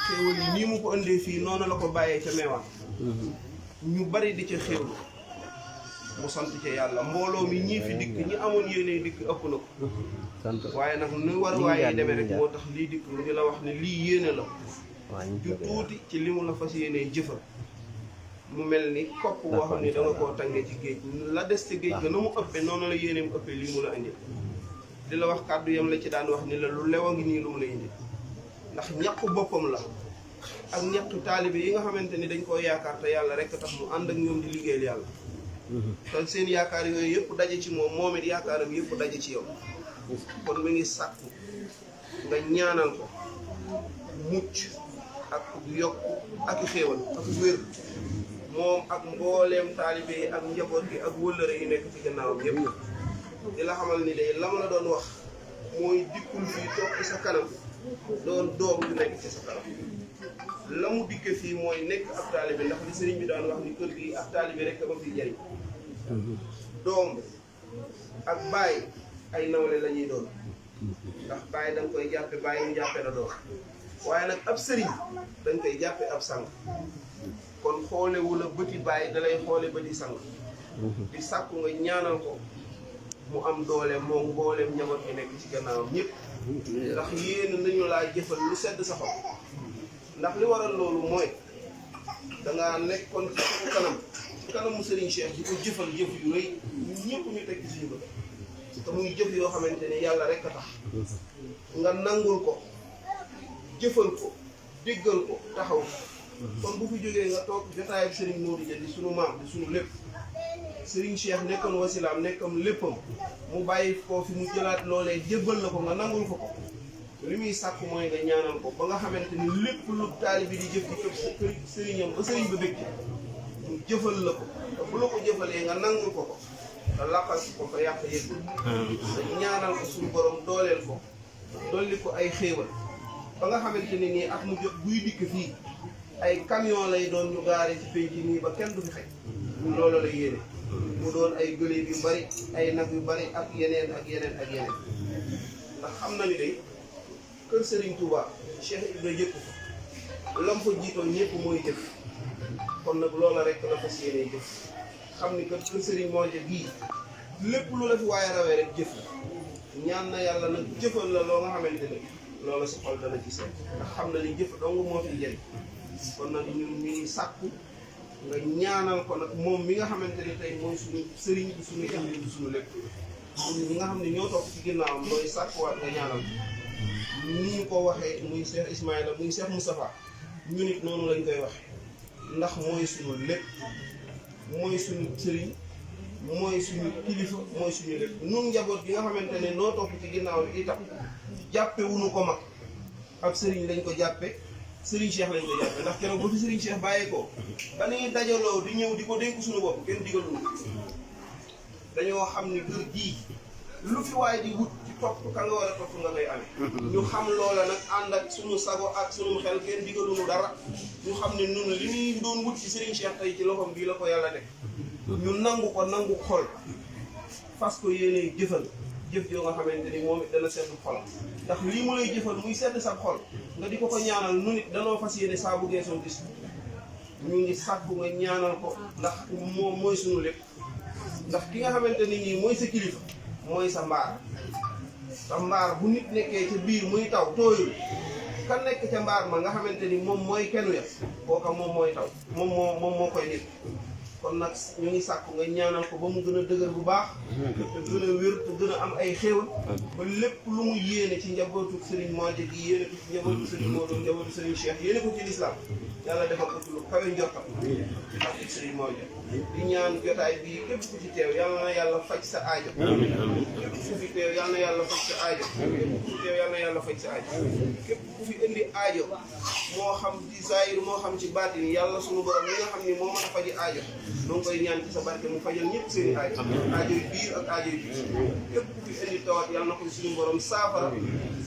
xéewal yi nii mu ko indee fii noonu la ko bàyyee ca meewaan ñu bari di ca xéewlu mu sant ca yàlla mbooloo mi ñii fi dikk ñi amoon yéene dikk ëpp na ko waaye nag nu war waaye demee rek moo tax lii dikk mu di la wax ne lii yéene la ju tuuti ci li mu la fas yéenee jëfal mu mel ni kopp boo xam ne da nga koo tàngee ci géej la des ci géej ga na mu ëppee noonu la yéeneem ëppee lii mu la indi di la wax kàddu yam la ci daan wax ni la lu lew a ngi nii lu mu la indi ndax ñàkku boppam la ak ñàkku taalibe yi nga xamante ni dañ koo yaakaar te yàlla rek tax mu ànd ak ñoom di liggéeyal yàlla te seen yaakaar yooyu yëpp daje ci moom it yaakaaram yëpp daje ci yow kon mi ngi sàkku nga ñaanal ko mucc ak yokk ak xéewal ak wér moom ak mbooleem taalibe yi ak njaboot gi ak wëllëre yi nekk ci gannaawam yëpp di la xamal ni day la ma la doon wax mooy dikkul fii toog ci sa kanam doon doom yu nekk ci sa kanam la mu dikke fii mooy nekk ab taalibe ndax li sëriñ bi daan wax ni kër gi ab taalibe rek ba fi jariñ doom ak baay ay nawle la ñuy doon ndax baay da nga koy jàppe baay mu jàppe la doom waaye nag ab sëriñ dañ koy jàppe ab sang kon xoolewu la bëti baay dalay xoole bëti sang di sàkku nga ñaanal ko mu am doole moom mbooleem njaboot yi nekk ci gannaawam ñëpp ndax yéen nañu laa jëfal lu sedd sa xol ndax li waral loolu mooy dangaa nekkoon ci suñu kanam ci kanamu Serigne Cheikh di ko jëfal jëf yu rëy ñun ñëpp ñu teg ci suñu bët te muy jëf yoo xamante ne yàlla rek a tax nga nangul ko jëfal ko déggal ko taxaw kon bu fi jógee nga toog jotaayam Serigne Modou Dia di suñu maam di suñu lépp Serigne Cheikh nekkoon wasilaam nekkam léppam mu bàyyi koo fi mu jëlaat loolee jébbal la ko nga nangul ko ko li muy sàkk mooy nga ñaanal ko ba nga xamante ni lépp lu taalibe bi di jëf di kër sëriñam ba sëriñ ba bëgg mu jëfal la ko te bu la ko jëfalee nga nangul ko ko te laqal ko fa yàq yëpp te ñaanal ko suñu borom dooleel ko dolli ko ay xéewal ba nga xamante ni nii at mu jot buy dikk fii ay camion lay doon ñu gaare ci penc nii ba kenn du fi xëy loolu la yéene mu doon ay gëléem yu bari ay nag yu bari ak yeneen ak yeneen ak yeneen ndax xam na ni day kër Serigne Touba Cheikh Ibrahima yëpp ko lam fa jiitoon ñëpp mooy jëf kon nag loola rek la fas yéenee jëf xam ni kër Serigne moo jëf gii lépp lu la fi waaye rawee rek jëf la ñaan na yàlla nag jëfal la loo nga xamante ne loola sa xol dana ci seet ndax xam na ni jëf dong moo fi jëriñ kon nag ñun ñu ngi sàkku nga ñaanal ko nag moom mi nga xamante ne tey mooy suñu sëriñ bi suñu jëriñ bi suñu lépp ñi nga xam ne ñoo topp ci ginnaawam mooy sàkkuwaat nga ñaanal ni ñu ko waxee muy Cheikh Ismaïla muy Cheikh Moustapha ñu nit noonu lañ koy waxe ndax mooy suñu lépp mooy suñu sëriñ mooy suñu kilifa mooy suñu lépp nun njaboot gi nga xamante ne noo topp ci ginnaaw bi itam jàppe wuñu ko mag ab sëriñ lañ ko jàppe Serigne Cheikh lañ ko jàppe ndax keroog ba fi Serigne Cheikh bàyyeekoo ba ni dajaloo di ñëw di ko dénk suñu bopp kenn digaluñu dañoo xam ni kër gii lu fi waaye di wut ci topp ka nga war a topp nga koy amee ñu xam loola nag ànd ak suñu sago ak suñu xel kenn digaluñu dara ñu xam ne ñun li ñuy doon wut ci Serigne Cheikh tey ci loxoom bii la ko yàlla def ñu nangu ko nangu xol fas ko yéene jëfal jëf joo nga xamante ni moom it dana sedd xol ndax lii mu lay jëfal muy sedd sa xol nga di ko ko ñaanal nu nit danoo fas yéene saa bu geesoo gis ñu ngi sàkku nga ñaanal ko ndax moom mooy suñu lépp ndax ki nga xamante ni nii mooy sa kilifa mooy sa mbaar sa mbaar bu nit nekkee ca biir muy taw tooyul ka nekk ca mbaar ma nga xamante ni moom mooy kenn ya kooka moom mooy taw moom moo koy nit kon nag ñu ngi sàkku nga ñaanal ko ba mu gën a dëgër bu baax te gën a wér te gën a am ay xéewal ba lépp lu mu yéene ci njabootu Serigne Modou gi yéene ko ci njabootu Serigne Modou njabootu Serigne Cheikh yéene ko ci lislaam yàlla defal ko ci lu kawe njortam ci barke Serigne Modou di ñaan jotaay bii képp ku ci teew yàlla na yàlla faj sa aajo képp ku fi teew yàlla na yàlla faj sa aajo képp ku fi teew yàlla na yàlla faj sa aajo képp ku fi indi aajo moo xam ci zahir moo xam ci baatin yàlla sunu borom mi nga xam ni moo mën a faji aajo noo ngi koy ñaan ci sa barke mu fajal ñëpp seen i aajo aajo yu biir ak aajo yu biir képp ku fi indi tawat yàlla na ko suñu borom saafara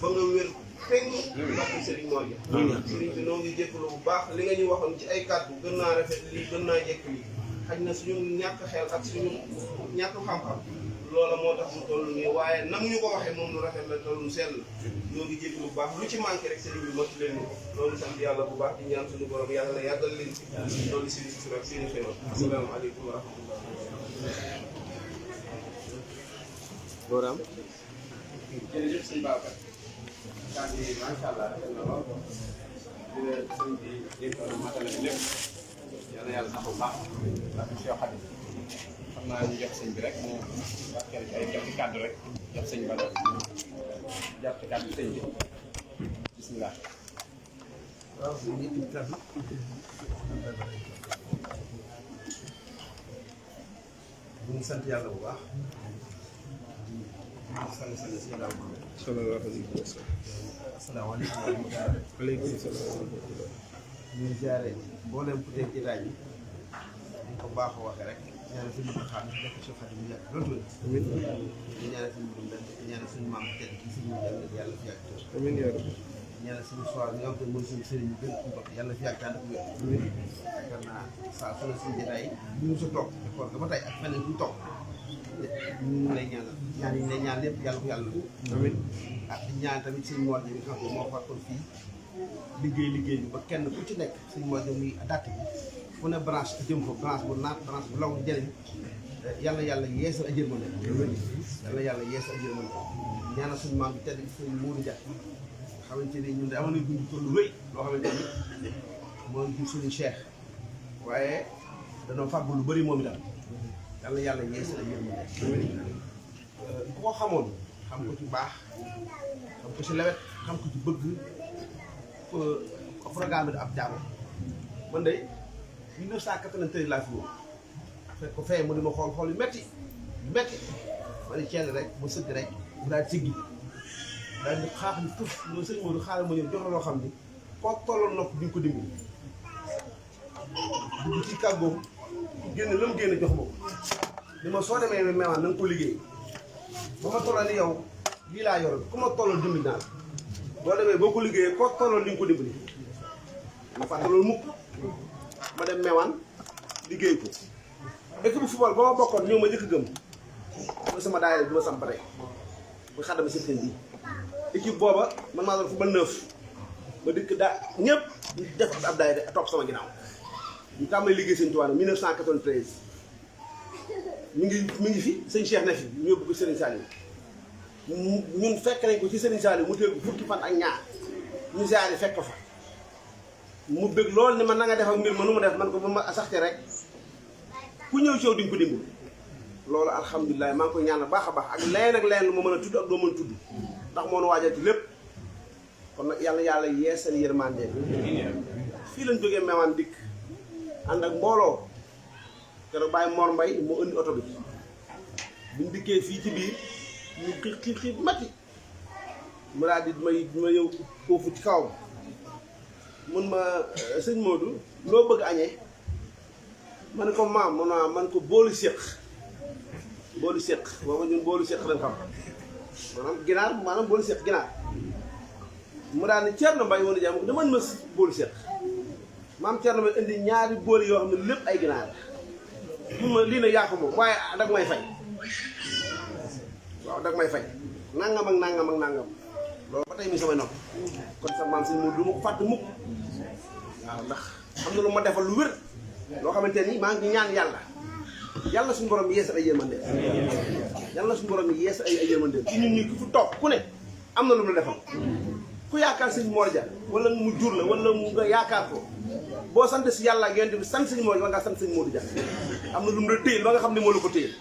ba nga wér peng barke Serigne Modou Serigne bi noo ngi jégalu bu baax li nga ñu waxoon ci ay kàddu gën naa rafet lii gën naa jekk lii xaj na suñu ñàkk xel ak suñu ñàkk xam-xam loola moo tax mu toll nii waaye nam ñu ko waxee moom lu rafet la toll lu sell ñoo ngi jégalu bu baax lu ci manqué rek Serigne bi motu leen ni loolu sant yàlla bu baax di ñaan suñu borom yàlla na yàggal leen fi loolu si si rek seeni xéwal asalaamaaleykum wa rahmatullah Boram jërëjëf sëñ Babacar kàddu yi macha allah rafet na lool di la sëñ bi dénkoon matale lépp yal na yàlla sax bu baax ndax Cheikh Khadim xam naa ñu jox sëñ bi rek mu waxtaan ci ay jox kàddu rek jox sëñ Bada jàpp ci kàddu sëñ bi bismillah. waaw sëñ bi ñu ngi sant yàlla bu baax sant si yàlla bu baax. asalaamaaleykum wa rahmatulah. waaleykum salaam. ñu ngi ziare mboolem ku teg jotaay bi ñu ko baaxoo waxee rek ñaanal suñu mbokku xaar nekk si xarit mu yàgg loolu tamit. ñu ñaanal suñu mbokku mbéy mi ñaanal suñu maam tedd ci suñu jàll yàlla fi yàgg. amiin yaa rabbi. ñaanal suñu soir bi nga xam te mooy suñu sëriñ bi gën ci bopp yàlla fi yàgg tànn ak wér. yaakaar naa saa su ne suñu jotaay yi ñu sa toog te koor ga ba tey ak feneen fu ñu toog ñu ngi lay ñaanal ñaan yi lay ñaan lépp yàlla ko yàlla amiin ak di ñaan tamit suñu mool bi nga xam ne moo fàttoon fii liggéey bi ba kenn ku ci nekk suñu mool bi muy dàtt bi fu ne branche jëm ko branche bu naat branche bu law jëriñ yàlla yeesal a jërmande yàlla yeesal a jërmande ñaanal suñu maam bi tedd suñu Mourou Dia xamante ni ñun de amoon nañu dund ko lu rëy loo xamante ni moo ngi suñu Cheikh waaye danoo fàggu lu bëri moom itam yàlla yeesal a jërmande ku ko xamoon xam ko ci baax xam ko ci lewet xam ko ci bëgg programme ab jàmm man de 1993 laa fi woon fekk ko fee mu di ma xool yu metti ma ne ceel rek ma sëgg rek mu daal siggi daal di xaax ni tuf loolu sëñ Modou xaaral ma ñëw jox la loo xam ni koo tolloon nopp di nga ko dimbali dugg ci kàggoom génn la mu génn jox ma ko li ma soo demee meewaan na nga ko liggéey ba ma tolloo ni yow lii laa yor ku ma tolloon dimbali naa la boo demee boo ko liggéeyee koo tolloon di nga ko dimbali ma fàtte loolu mukk ma dem meewaan liggéey ko équipe football ba ma bokkoon ñëw ma njëkk gëm mooy sama daayira bi ma samp rek muy xaddama si bi équipe booba man maa doon football 9 ma dikk daa ñëpp def ab daayira topp sama ginnaaw ñu tàmbali liggéey sëñ Tuubaa 1993 mi ngi fi sëñ Cheikh ne fi ñu yóbbu ko Serigne Saliou ñun fekk nañ ko ci Serigne Saliou mu téegu fukki fan ak ñaar ñu ziare fekk ko fa mu bëgg lool ni man na nga def ak mbir ma nu mu def man ko ba ma saxte rek ku ñëw ci yow di nga ko dimbali loolu alhamdulilah maa ngi koy ñaan baax a baax ak leen lu ma mën a tudd ak doo mën a tudd ndax moo nu waajal ci lépp kon nag yàlla yeesal yërmande fii lañ jógee Mewane dikk ànd ak mbooloo keroog Baye Mor Mbaye moo indi oto bi buñ dikkee fii ci biir ñu xiif matti mu daal di ma ñëw foofu ci kawam mun ma sëñ Modou loo bëgg añee ma ne ko maam man ko boolu séq booba ñun boolu séq lañ xam maanaam boolu séq ginaar mu daal ne Thierno Mbaye woon jàmm ko dama mës boolu séq maam Thierno Mbaye indi ñaari booli yoo xam ne lépp ay ginaar mun ma lii na yaa ko moom waaye dag may fay waaw dag may fay nangam ak nangam loolu ba tey mi samay nopp kon sa maam sëñ Modou du ma ko fàtte mukk waaw ndax xam na lu ma defal lu wér loo xamante ni maa ngi ñaan yàlla suñu borom yeesal ay yërmande yàlla suñu borom yeesal ay yërmande ci ñun ñi ku fu toog ku ne am na lu mu la defal ku yaakaar sëñ Mor Dia wala mu jur la wala mu nga yaakaar ko boo sant si yàlla ak yonent bi sant sëñ Modou war ngaa sant sëñ Modou Dia am na lu mu la téyel ba nga xam ne moo la ko téyel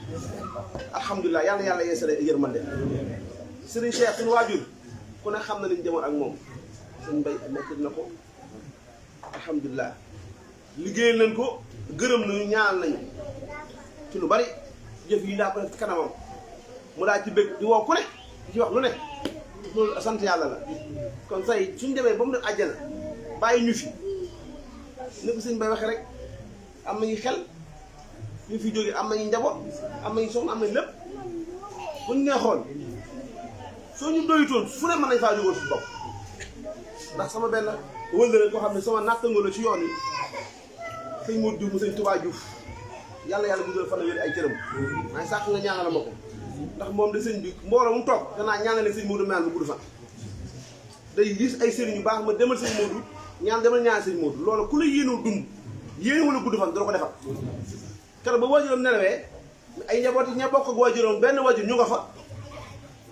alhamdulilah yàlla yàlla yeesale yërmande Serigne Cheikh suñu waajur ku ne xam na liñ demoon ak moom sëñ Mbay nekk na ko alhamdulilah liggéeyal nañ ko gërëm nañu ñaanal nañu ci lu bari jëf yi daa ko def ci kanamam mu daa ci bëgg di woo ku ne di ci wax lu ne loolu sant yàlla la kon say suñ demee ba mu def àjjana bàyyi ñu fi ni ko sëñ Bay waxee rek am nañu xel ñu fi jógee am nañu njaboot am nañu soxna am nañu lépp buñ neexoon soo ñu doyutoon fu ne mën nañ faa jógoon suñu bopp ndax sama benn wëllëre koo xam ne sama nattangoo la ci yoon yi sëñ Modou Diouf mu sëñ Touba Diouf yàlla guddal fan wér ay cëram maa ngi sàkk nga ñaanal ma ko ndax moom de sëñ bi mbooloo mu toog danaa ñaanale sëñ Modou mel mu gudd fan day gis ay sëriñ yu baax ma demal sëñ Modou demal ñaan sëñ Modou loolu ku la yéenoo dund yéene wala gudd fan doo ko defal keroog ba waajuram nelawee ay njaboot yi ña bokk ak waajuram benn waajur ñu nga fa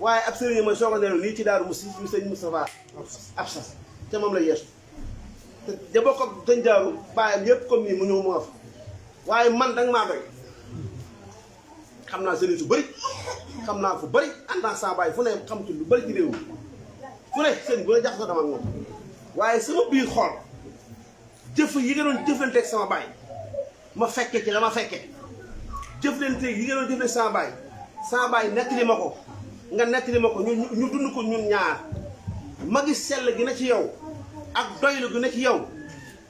waaye ab sëriñ mooy soog a nelaw nii ci Daaru Musti ñu sëñ Moustapha Absa te moom la yeesu te ja bokk ak sëñ Daaru bàyyam yëpp comme nii mu ñëw mu nga fa waaye man danga maa doy xam naa sëriñ su bëri xam naa fu bëri en tant que saa baay fu ne xam ci lu bëri ci réew mi fu ne sëriñ bu ne jaxasoo dama ak moom waaye sama biir xool jëf yi nga doon jëflanteeg sama baay ma fekke ci la ma fekke jëflanteeg yi nga doon jëflanteeg sama baay nettali ma ko nga nettali ma ko ñu dund ko ñun ñaar magi sell gi na ci yow ak doylu gi na ci yow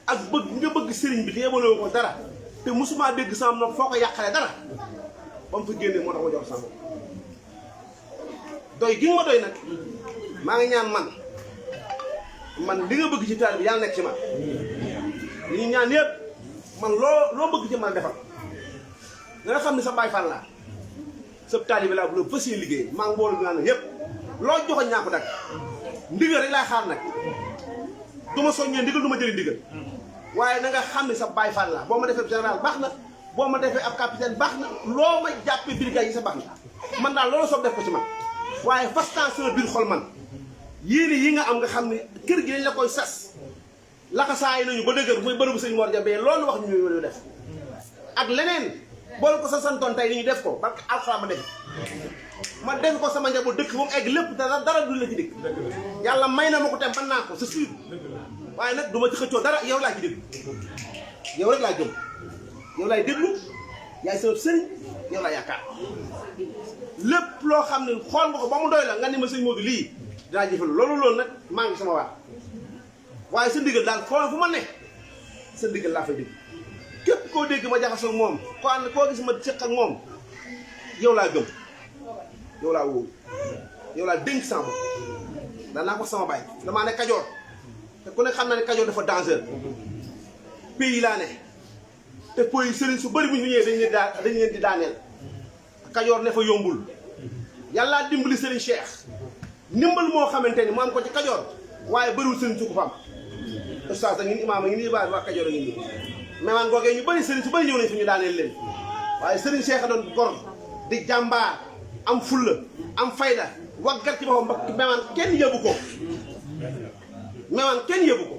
ak bëgg nga bëgg sëriñ bi te yemaloo ko dara te musuma dégg sama nopp foo ko yàqale dara ba mu fa génnee moo tax ma jox sama bopp doy gi nga ma doy nag maa ngi ñaan man li nga bëgg ci taal bi yàlla nekk ci man li ñu ñaan yëpp man loo bëgg ci man defal nga xam ne sa baay fan laa sa taalibe laa bu la fas yéene liggéey maa ngi mbooloo bi naan yëpp loo joxoñ ñaa ko dag ndigal rek laay xaar nag du ma soññee ndigal du ma jëli ndigal waaye na nga xam ne sa baay fan laa boo ma defee général baax na boo ma defee ab capitaine baax na loo ma jàppee brigade yi sa baax na man daal loolu soob def ko ci man waaye fastan sama biir xol man yéene yi nga am nga xam ne kër gi dañ la koy sas laxasaay nañu ba dëgër muy bërëbu sëñ Mor Dia bee loolu wax ñu def ak leneen boole ko sa santoon tey ni ñu def ko parce que alxuraan ma def ko sama njaboot dëkk moom egg lépp dara du la ci dégg yàlla may na ma ko tem mën naa ko c'est sûr waaye nag du ma ci xëccoo dara yow laa ci dégg yow rek laa gëm yow laay déglu yaay sama sëriñ yow laa yaakaar lépp loo xam ne xool nga ko ba mu doy la nga ni ma sëñ Modou lii dinaa jëfal loolu nag maa ngi sama waar waaye sa ndigal daal foo fu ma ne sa ndigal laa fay dégg képp koo dégg ma jaxasoo moom koo gis ma séq ak moom yow laa gëm yow laa wóolu yow laa dénk sama bopp danaa ko sama baay damaa ne Kajoor te ku ne xam na ne Kajoor dafa danger pays laa ne te pays sëriñ su bëri bu ñu ñëwee dañ leen di daaneel Kajoor ne fa yombul yàllaa dimbali sëriñ Cheikh ndimbal moo xamante ni mu am ko ci Kajoor waaye bëriwul sëriñ su ko fa am ustaas a ngi ni imaam a ngi ni baa waa Kajoor a ngi nii mais man googee ñu bëri sëriñ su bëri ñëw nañ fi ñu daaneel leen waaye sëriñ Cheikh a doon gor di jàmbaar am fulla am fayda waggat ci boppam ba memaan kenn yëbu ko memaan kenn yëbu ko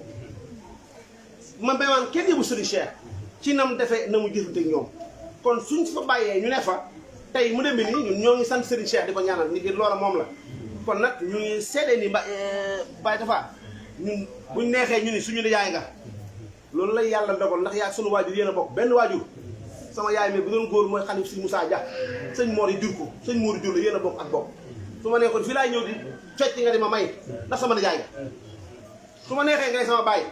memaan kenn yëbu sëriñ Cheikh ci nam defee na mu jëfante ñoom kon suñ fa bàyyee ñu ne fa tey mu demee nii ñun ñoo ngi sant sëriñ Cheikh di ko ñaanal ni ngir loola moom la kon nag ñu ngi seedee ni Baye Tafa ñun buñ neexee ñu ni suñu yaay nga loolu lay yàlla dogal ndax yaa sunu waajur yéen a bokk benn waajur sama yaay mi bu doon góor mooy xalif sëñ Moussa Dia sëñ Mor yi jur ko sëñ Mor jur la yéen a bokk ak bokk su ma neexoon fii laay ñëw di fecc nga di ma may ndax sama nijaay nga su ma neexee ngay sama baay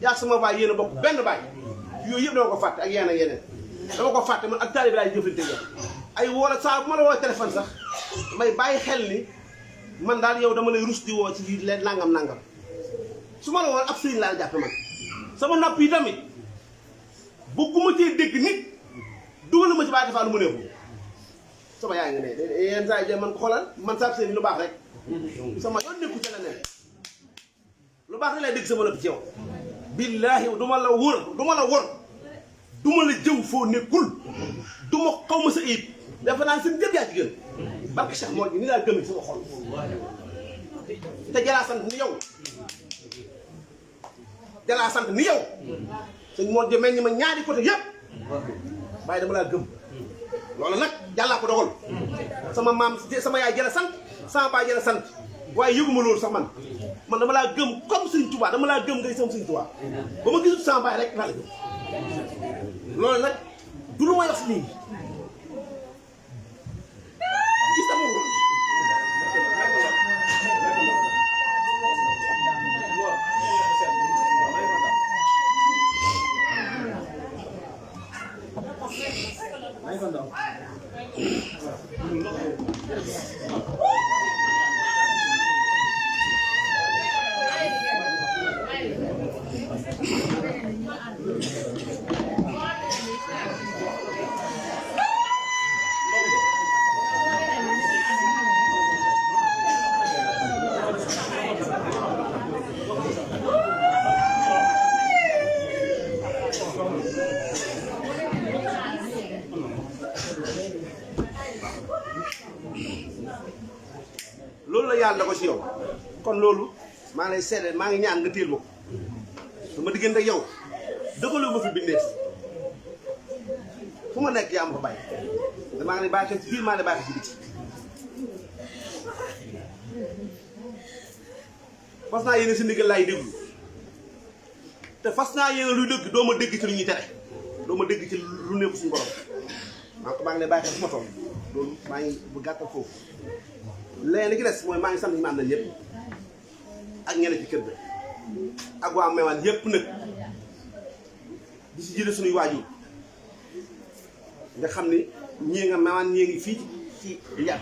yaa sama baay yéen a bokk benn baay yooyu yëpp dama ko fàtte ak yeneen ak yeneen dama ko fàtte man ak taalibe laay jëflante yow ay woola saa bu ma la woo téléphone sax may bàyyi xel ni man daal yow dama lay rus di woo ci lii leen nangam su ma la woon ab sëriñ laa jàppe man sama nopp yi tamit bëgguma cee dégg nit dugal ma ci Baye Tafa lu mu neexul sama yaay nga ne yenn saa yi man ko xoolal man saab sëriñ lu baax rek sama yoon nekku ci la ne lu baax rek lay dégg sama nopp ci yow billaahi duma la wër duma la jëw foo nekkul duma xaw ma sa ayib dafa naan seen jëpp yaa ci gën barke Cheikh moo ni laa gëmee sama xol te jalaa sant ni yow sëñ moo jëmee ñi ma ñaari côté yëpp bàyyi dama laa gëm loolu nag yàllaa ko dogal sama maam sama yaay jëla sant sama baay jëla sant waaye yëguma loolu sax man dama laa gëm comme Sëñ Tuubaa dama laa gëm ngay sama Sëñ Tuubaa ba ma gisut sama baay rek laa la gëm loolu nag du lu may wax nii gis sama loolu la yàlla ko ci yow kon loolu maa ngi lay seede maa ngi ñaan nga téel ma ko sama diggante ak yow dëggaloo ma fi bindeef fu ma nekk yaa ma fa bàyyi maa ngi lay bàyyi ci biir maa ngi lay bàyyi ci biti fas naa yéene si ndigal laay déglu te fas naa yéene luy dëgg doo ma dégg ci lu ñuy tere doo ma dégg ci lu nekk suñu borom maa ngi lay bàyyi xel fu ma toll loolu maa ngi bu gàttal foofu léegi li ci des mooy maa ngi sant ñi ma àndal ñëpp ak ñeneen ci kër ga ak waa Mewane yëpp nag di si jëlee suñuy waajur nga xam ni ñii nga Mewane ñii ngi fii ci Ndiaye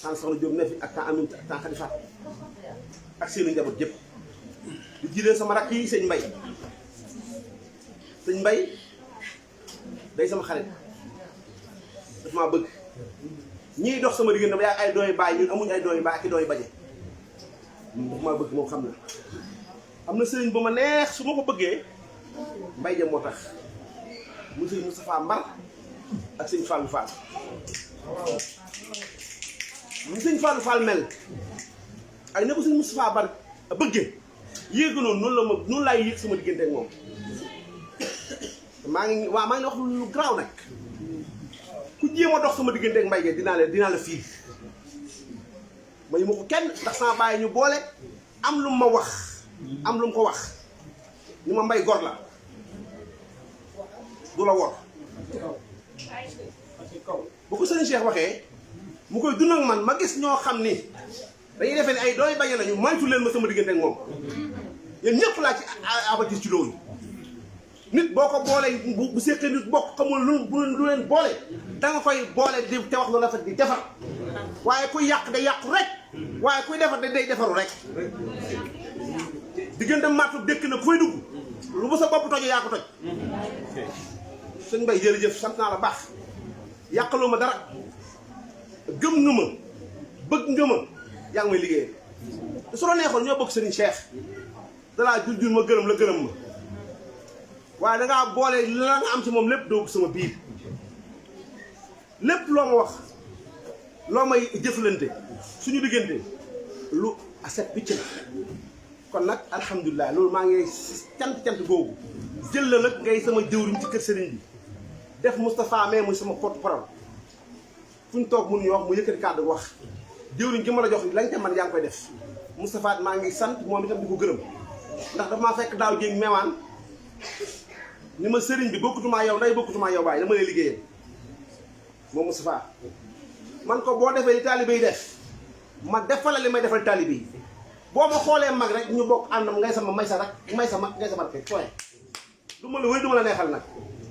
tant soxna Diop ne fi ak tant Aminata ak tant Khady Fatou ak seeni njaboot yëpp di jëlee sama rakk yi sëñ Mbay day sama xarit daf maa bëgg ñiy dox sama diggante yaa ay dooy baay ñun amuñ ay dooy baay ak i dooy baje daf maa bëgg moom xam na am na sëriñ bu ma neex su ma ko bëggee mbay ja moo tax mu sëriñ Moustapha Mbar ak sëñ Fallou Fall mu sëñ Fallou Fall mel ak ne ko sëñ Moustapha Mbar bëggee yéeg noonu noonu laay yéeg sama diggante ak moom maa ngi wax lu garaaw nag ku jéem a dox sama diggante ak mbay ge dinaa la fii may ma ko kenn ndax sama bàyyi ñu boole am lu ma wax am lu mu ko wax ni ma mbay gor la du la wor bu ko sëñ Cheikh waxee mu koy dund ak man ma gis ñoo xam ni dañuy defee ni ay dooy bañ lañu moytu leen ma sama diggante ak moom yéen ñëpp laa ci abatis ci loolu nit boo ko boolee bu seqee nit bokk xamul lu leen boole da nga koy boole di te wax lu rafet di defar waaye kuy yàq day yàqu rek waaye kuy defar day defaru rek diggante martu dëkk na ku fay dugg lu ba sa bopp tojee yaa ko toj sëñ Mbay jërëjëf sant naa la baax yàqaloo ma dara gëm nga ma bëgg nga ma yaa ngi may liggéeyal te su la neexoon ñoo bokk Serigne Cheikh dalaa jur ma gërëm la gërëm ma waaye dangaa boole la nga am ci moom lépp doogu sama biir lépp loo ma wax loo may jëflante suñu diggante lu aset picc la kon nag alhamdulilah loolu maa ngi cant googu jël la nag ngay sama jëwriñ ci kër sëriñ bi def Moustapha mais muy sama porte-parole fu ñu toog mënuñu wax mu yëkkati kàddu wax jëwriñ gi ma la jox lañ ca man yaa ngi koy def Moustapha maa ngi sant moom itam di ko gërëm ndax dafa maa fekk daaw jéeg Mewane ni ma sëriñ bi bokkutumaa yow nday bokkutumaa yow baay dama lay liggéeyal moom Moustapha man ko boo defee li taalibe yi def ma defal li may defal taalibe yi boo ma xoolee mag rek ñu bokk àndam ngay sama may sa rak may sa mag ngay sa barke point du ma la wéy du ma la neexal nag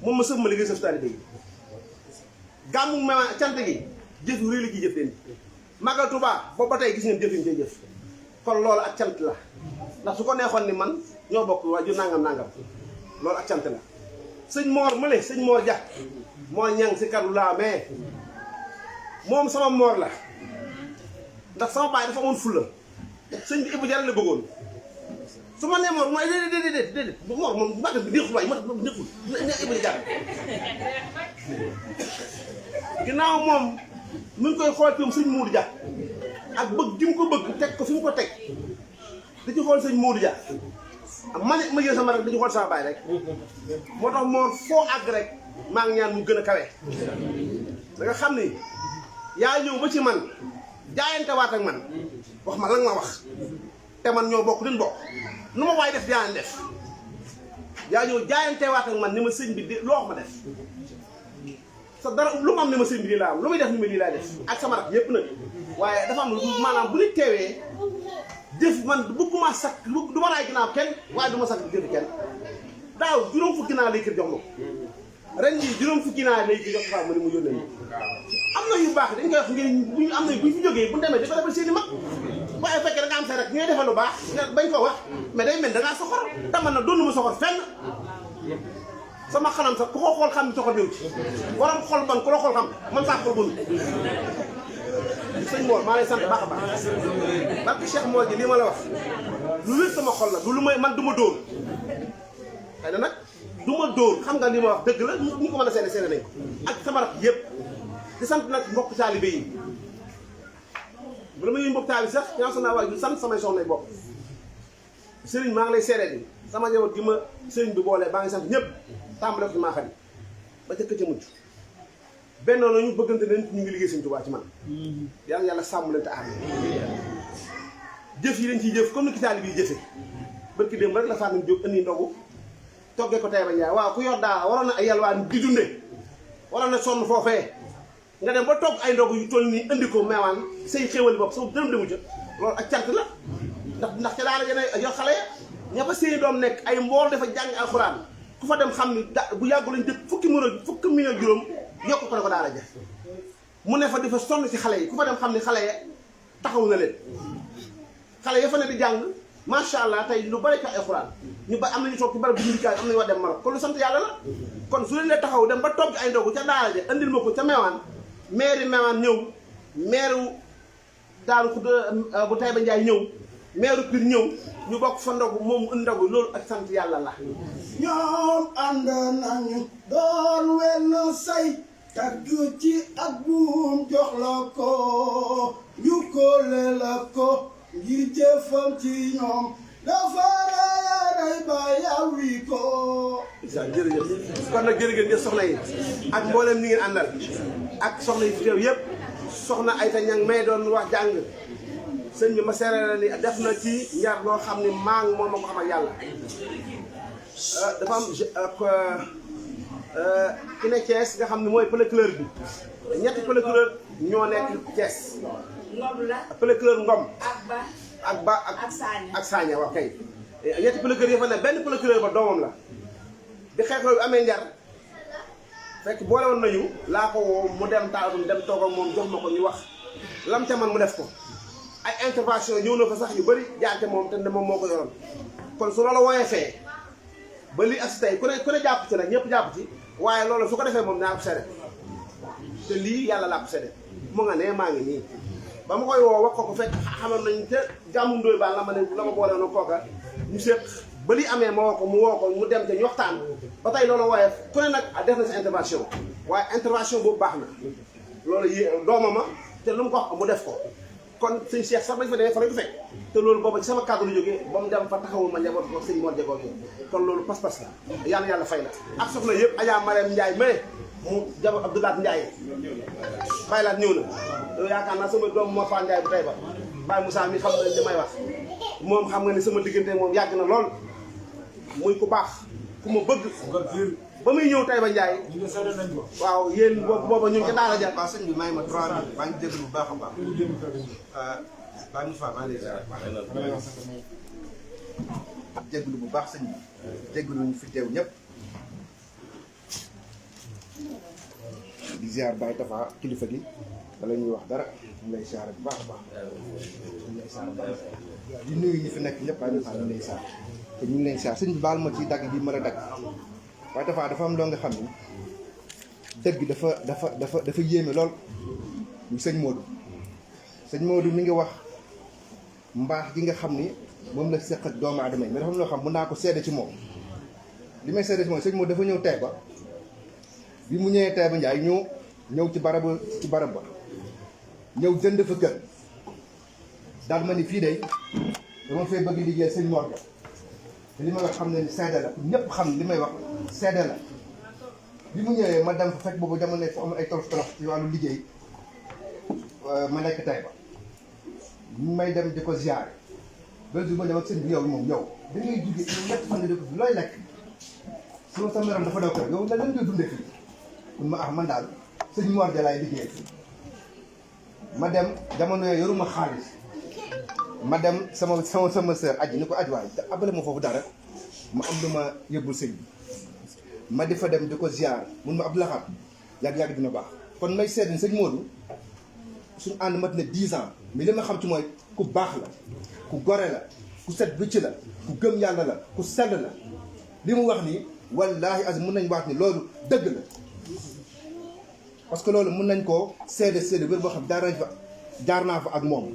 moom ma sëf ma liggéey sëf taalibe yi gàmmu Mewane cant gi jëf yu rëy la ciy jëf leen Magal Touba boobu ba tey gis ngeen jëf yi ñu koy jëf kon loolu ak cant la ndax su ko neexoon ni man ñoo bokk waa ju nangam loolu ak cant la sëñ Mor mële sëñ Mor Dia moo ñang si kaddu laa mais moom sama moor la ndax sama baay dafa amoon fulla sëñ bi Ibou Diarra la bëggoon su ma nee Mor mooy déedéet Mor moom bàtt bi neexul waaye neexul ne Ibou Diarra ginnaaw moom mu ngi koy xool ci moom sëñ Modou Dia ak bëgg gi mu ko bëgg teg ko fi mu ko teg di ci xool sëñ Modou Dia man it ma jël sama rek dañu xool sama baay rek moo tax moo foo àgg rek maa ngi ñaan mu gën a kawe da nga xam ni yaa ñëw ba ci man jaayante waat ak man wax ma lan nga wax te man ñoo bokk duñ bokk nu ma waay def yaa def yaa ñëw jaayante waat ak man ni ma sëñ bi di loo wax ma def sa dara lu mu am ni ma sëñ bi lii laa am lu muy def ni ma lii laa def ak sama rak yépp nag waaye dafa am maanaam bu nit teewee jëf man bëgguma sakk du ma raay ginnaaw kenn waaye du ma sakk jëf kenn daaw juróom fukki naa lay kër jox ma ko ren jii juróom fukki naa lay kër jox ma ni mu yónnee am na yu baax dañ koy wax ngeen buñ am na buñ fi jógee bu demee dafa defal seen i mag waaye fekkee da nga am sa rek ñooy defal lu baax nga bañ ko wax mais day mel da ngaa soxor taman na doonu ma soxor fenn sama xanam sax ku ko xool xam ni soxor ñëw ci borom xol ban ku la xool xam man saa xol bon sëñ Mor maa lay sant baax a baax barke Cheikh Mor ji lii ma la wax lu wér sama xol la du lu may man du ma dóor xëy na nag du ma dóor xam nga li ma wax dëgg la ñu ko mën a seede seede nañ ko ak sama rak yëpp di sant nag mbokk taalibe yi bu la ma ñuy mbokk taalibe sax ñaan naa waaye du sant samay soxnay bopp sëriñ maa ngi lay seede ni sama njaboot gi ma sëriñ bi boolee baa ngi sant ñëpp tàmbale ko ci maa xam ba jëkk ca mujj benn la ñu bëggante ne ñu ngi liggéey sëñ Tuubaa ci man yàlla yàlla sàmm leen te aar jëf yi dañ ciy jëf comme ni ki taalibe yi jëfe barki démb rek la faa nañ jóg indi ndogu toggee ko Taïba Ndiaye waaw ku yor daal waroon na ay yalwaan di dunde waroon na sonn foofee nga dem ba togg ay ndogu yu toll nii indi ko meewaan say xéwali bopp sa dërëm demu ca loolu ak cant la ndax ca daara jene yor xale ya ña fa seeni doom nekk ay mbool dafa jàng alxuraan ku fa dem xam ni bu yàggu lañ dëkk fukki million juróom yokk ko ne ko daara ja mu ne fa di fa sonn ci xale yi ku fa dem xam ni xale ya taxaw na leen xale ya fa ne di jàng macha allah tey lu bari ko alxuraan ñu ba am nañu toog ci barab bi ñu dikkaay am nañu wax dem Maroc kon lu sant yàlla la kon su leen lee taxaw dem ba togg ay ndogu ca daara ja andil ma ko ca meewaan maire meewaan ñëw maire Daaru bu Taïba Ndiaye ñëw maire Pire ñëw ñu bokk fa ndogu moom ndogu loolu ak sant yàlla la ñoom ànd nañu doon wenn say tagg ci ak buum jox la ko ñu kóole la ko ngir jëfam ci ñoom dafa day ba yawi ko jërëjëf kon nag jërëjëf soxna yi ak mboolem ni ngeen àndal ak soxna yi fi teew yëpp soxna Ayta Ñang may doon wax jàng sëñ bi ma seere la ni def na ci njar loo xam ni maa ngi moom ma ko xam ak yàlla dafa am ki ne Thiès nga xam ne mooy procureur bi ñetti procureur ñoo nekk Thiès procureur Ngom ak Sagna wax kay ñetti procureur yi fa ne benn procureur ba doomam la bi xeexoo bi amee njar fekk boole woon nañu laa ko woo mu dem taatum dem toog ak moom jox ma ko ñu wax lam ca man mu def ko ay intervention ñëw na ko sax yu bëri jaarte moom te ne moom moo ko yoroon kon su loola wooyee fee ba lii ak si tey ku ne jàpp ci nag ñëpp jàpp ci waaye loolu su ko defee moom naa ko seede te lii yàlla laa ko seede mu nga ne maa ngi nii ba ma koy woo wax ko fekk xamoon nañ te gàmmu Ndoye Bane la ma boole woon kooka ñu seet ba lii amee ma woo ko mu dem te ñu waxtaan ba tey loolu wooyee ku ne nag def na sa intervention waaye intervention boobu baax na loolu doomama te lu mu ko wax mu def ko kon sëñ Cheikh sax bañ fa demee fa lañ ko fekk te loolu booba ci sama kàddu lu jógee ba mu dem fa taxawul ma njaboot ko sëñ Mor Diego gi kon loolu pas-pas la yàlla fay la ak soxna yëpp Adja Marème Ndiaye mais mu jabo Abdoulaye Ndiaye bàyyi laat ñëw na yow yaakaar naa sama doom moo Fane Ndiaye bu Taïba Baye Moussa mi xam na li may wax moom xam nga ne sama diggante moom yàgg na lool muy ku baax ku ma bëgg ba muy ñëw Taïba Ndiaye waaw yéen booba ñu ngi ca daara ja waaw sëñ bi may ma 3 minutes maa ngi jégalu bu baax a baax Baye Moussa maa ngi lay jégalu bu baax sëñ bi jégalu ñu fi teew ñëpp di ziar Baye Tafa kilifa gi wala ñuy wax dara ñu lay ziar bu baax a baax ñu lay ziar bu baax di nuyu ñi fi nekk ñëpp Baye Moussa ñu lay ziar te ñu ngi leen ziar sëñ bi baal ma ci dagg bi mën a dagg waaye dafa am loo nga xam ni dëgg dafa yéeme lool muy sëñ Modou mi ngi wax mbaax gi nga xam ni moom la seq ak doomu aadama yi mais dafa am loo xam mën naa ko seede ci moom li may seede ci moom sëñ Modou dafa ñëw Taïba bi mu ñëwee Taïba Ndiaye ñëw ci barab ba ñëw jënd fa kër daal ma ni fii de dama fay bëgg liggéey sëñ Mor te li may wax xam ne ni seede la ñëpp xam li may wax seede la bi mu ñëwee ma dem fa fekk boobu jamono ne fa am ay tolof tolof ci wàllu liggéey ma nekk Taïba may dem di ko ziare benn jour ma dem ak sëñ bi yow moom yow da ngay jugee ñetti fan di ko looy lekk sama yaram dafa daw ko yow lan ngay dundee fii mun ma man daal sëñ Mor de laay liggéey ma dem jamono yooyu yoruma xaalis ma dem sama sœur aji ni ko aj waay abale ma foofu dara ma am lu ma yóbbul sëñ bi ma di fa dem di ko ziar mun ma ab laxaat yàgg-yàgg dina baax kon may seet ni sëñ Modou suñu ànd mat na 10 ans mais li ma xam ci mooy ku baax la ku gore la ku set bëcc la ku gëm yàlla la ku sell la li mu wax nii wallaahi as mun nañ wax ni loolu dëgg la parce que loolu mun nañ koo seede wér boo xam jaar naa fa ak moom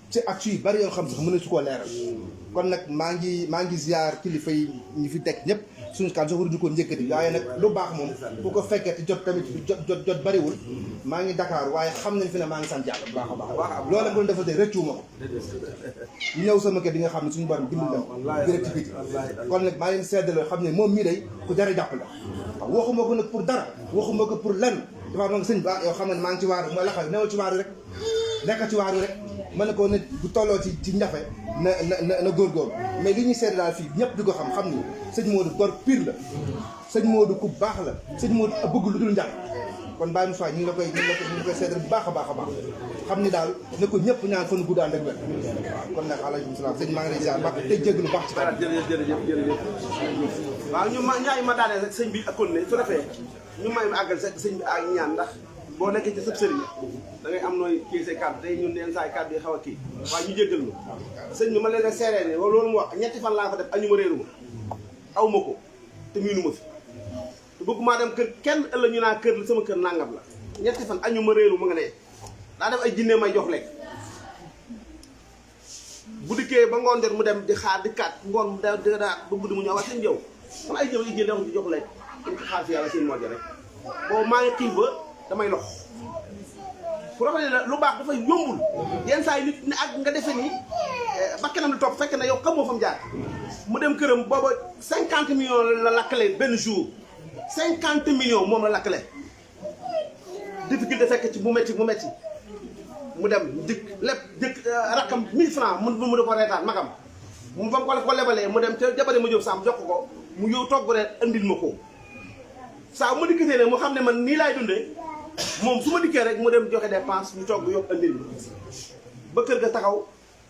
ci ak yu bari yoo xam sax mën na su koo leeral kon nag maa ngi ziar kilifa yi ñu fi teg ñëpp suñu kan sax waruñu ko njëkkati waaye nag lu baax moom bu ko fekkee te jot tamit jot bariwul maa ngi Dakar waaye xam nañ fi ne maa ngi sant yàlla bu baax a baax loolu nag bu defal tey rëccuwuma ko ñëw sama kër di nga xam ne suñu borom dimbal na direct biti kon nag maa ngi seddaloo xam ne moom mii day ku jar a jàpp la waaw waxuma ko nag pour dara waxuma ko pour lenn dafa ma nga sëñ bi yow xam ne maa ngi ci waaru mooy laxal newal ci waaru rek nekk ci waaru rek ma ne ko ne bu tolloo ci njafe na góorgóor mais li ñuy seede daal fii ñëpp di ko xam ni sëñ Modou gor pire la sëñ Modou ku baax la sëñ Modou bëgg lu dul njàpp kon Baye Moussa ñu ngi la koy seedal bu baax a baax a baax xam ni daal ne ko ñëpp ñaan fan guddaan rek wér waaw kon nag alaykum salaam sëñ maa ngi lay ziar baax te jéglu baax ci kanam jërëjëf waaw ñu ñaay ma daanee rek sëñ bi akkoon ne su defee ñu may ma àggal sëñ bi ak ñaan ndax boo nekkee ci sëb sëriñ da ngay am nooy kii say kàddu tey ñun yenn saa yi kàddu yi xaw a kii waaye ñu jéggal ñu sëñ bi ma leen a seeree ne loolu mu wax 3 fan laa fa def añu ma réeru ma aw ma ko te miinu ma fi te bëgguma dem kër kenn ëllëg ñu naa kër la sama kër nangam la 3 fan añu ma réeru ma nga ne daa def ay jinne may jox lekk bu dikkee ba ngoon jot mu dem di xaar di kat ngoon mu da daa ba guddi mu ñëw wax seen jëw man ay jëw yi jël di jox lekk dañ ko xaar fi yàlla seen moo rek boobu maa ngi xiif ba damay lox pour wax ne lu baax dafay yombul yenn saa yi nit ne ak nga defee ni bakkanam lu topp fekk na yow xamoo fa mu jaar mu dem këram booba 50 millions la lakkale benn jour 50 millions moom la lakkale difficulté fekk ci mu metti mu dem jëkk rakkam 1000 francs mu dafa reetaan magam mu ba mu ko lebalee mu dem te jabare ma jóob saam jox ko mu yow togg reer andil ma ko saa mu dikkatee ne mu xam ne man nii laay dundee moom su ma dikkee rek mu dem joxe dépense ñu togg yokk andil ma ba kër ga taxaw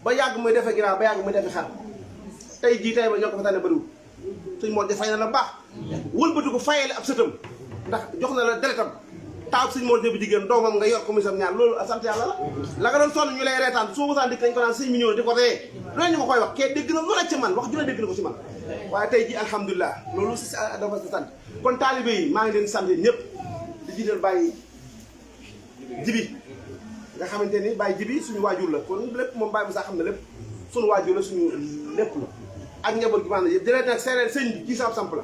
ba yàgg muy defe ginaar ba yàgg muy defe xar tey jii tey ba ñoo ko fa tànne bëriwul suñ moo di fay na la baax wëlbati ko fayale ab sëtam ndax jox na la deretam taaw suñ moo bu jigéen doomam nga yor ko muy sam ñaar loolu sant yàlla la nga doon sonn ñu lay reetaan soo wasaan dikk dañ ko naan 6 millions di ko ree loolu ñu ko koy wax kee dégg na lu la ci man wax ju ne dégg na ko ci man waaye tey ji alhamdulilah loolu si dafa si sant kon taalibe yi maa ngi leen sant ñëpp di jiital bàyyi jibi nga xamante ni bàyyi jibi suñu waajur la kon lépp moom bàyyi bu sax xam ne lépp suñu waajur la suñu lépp la ak njaboot gi maanaam yëpp di leen nag seereel sëñ bi kii samp la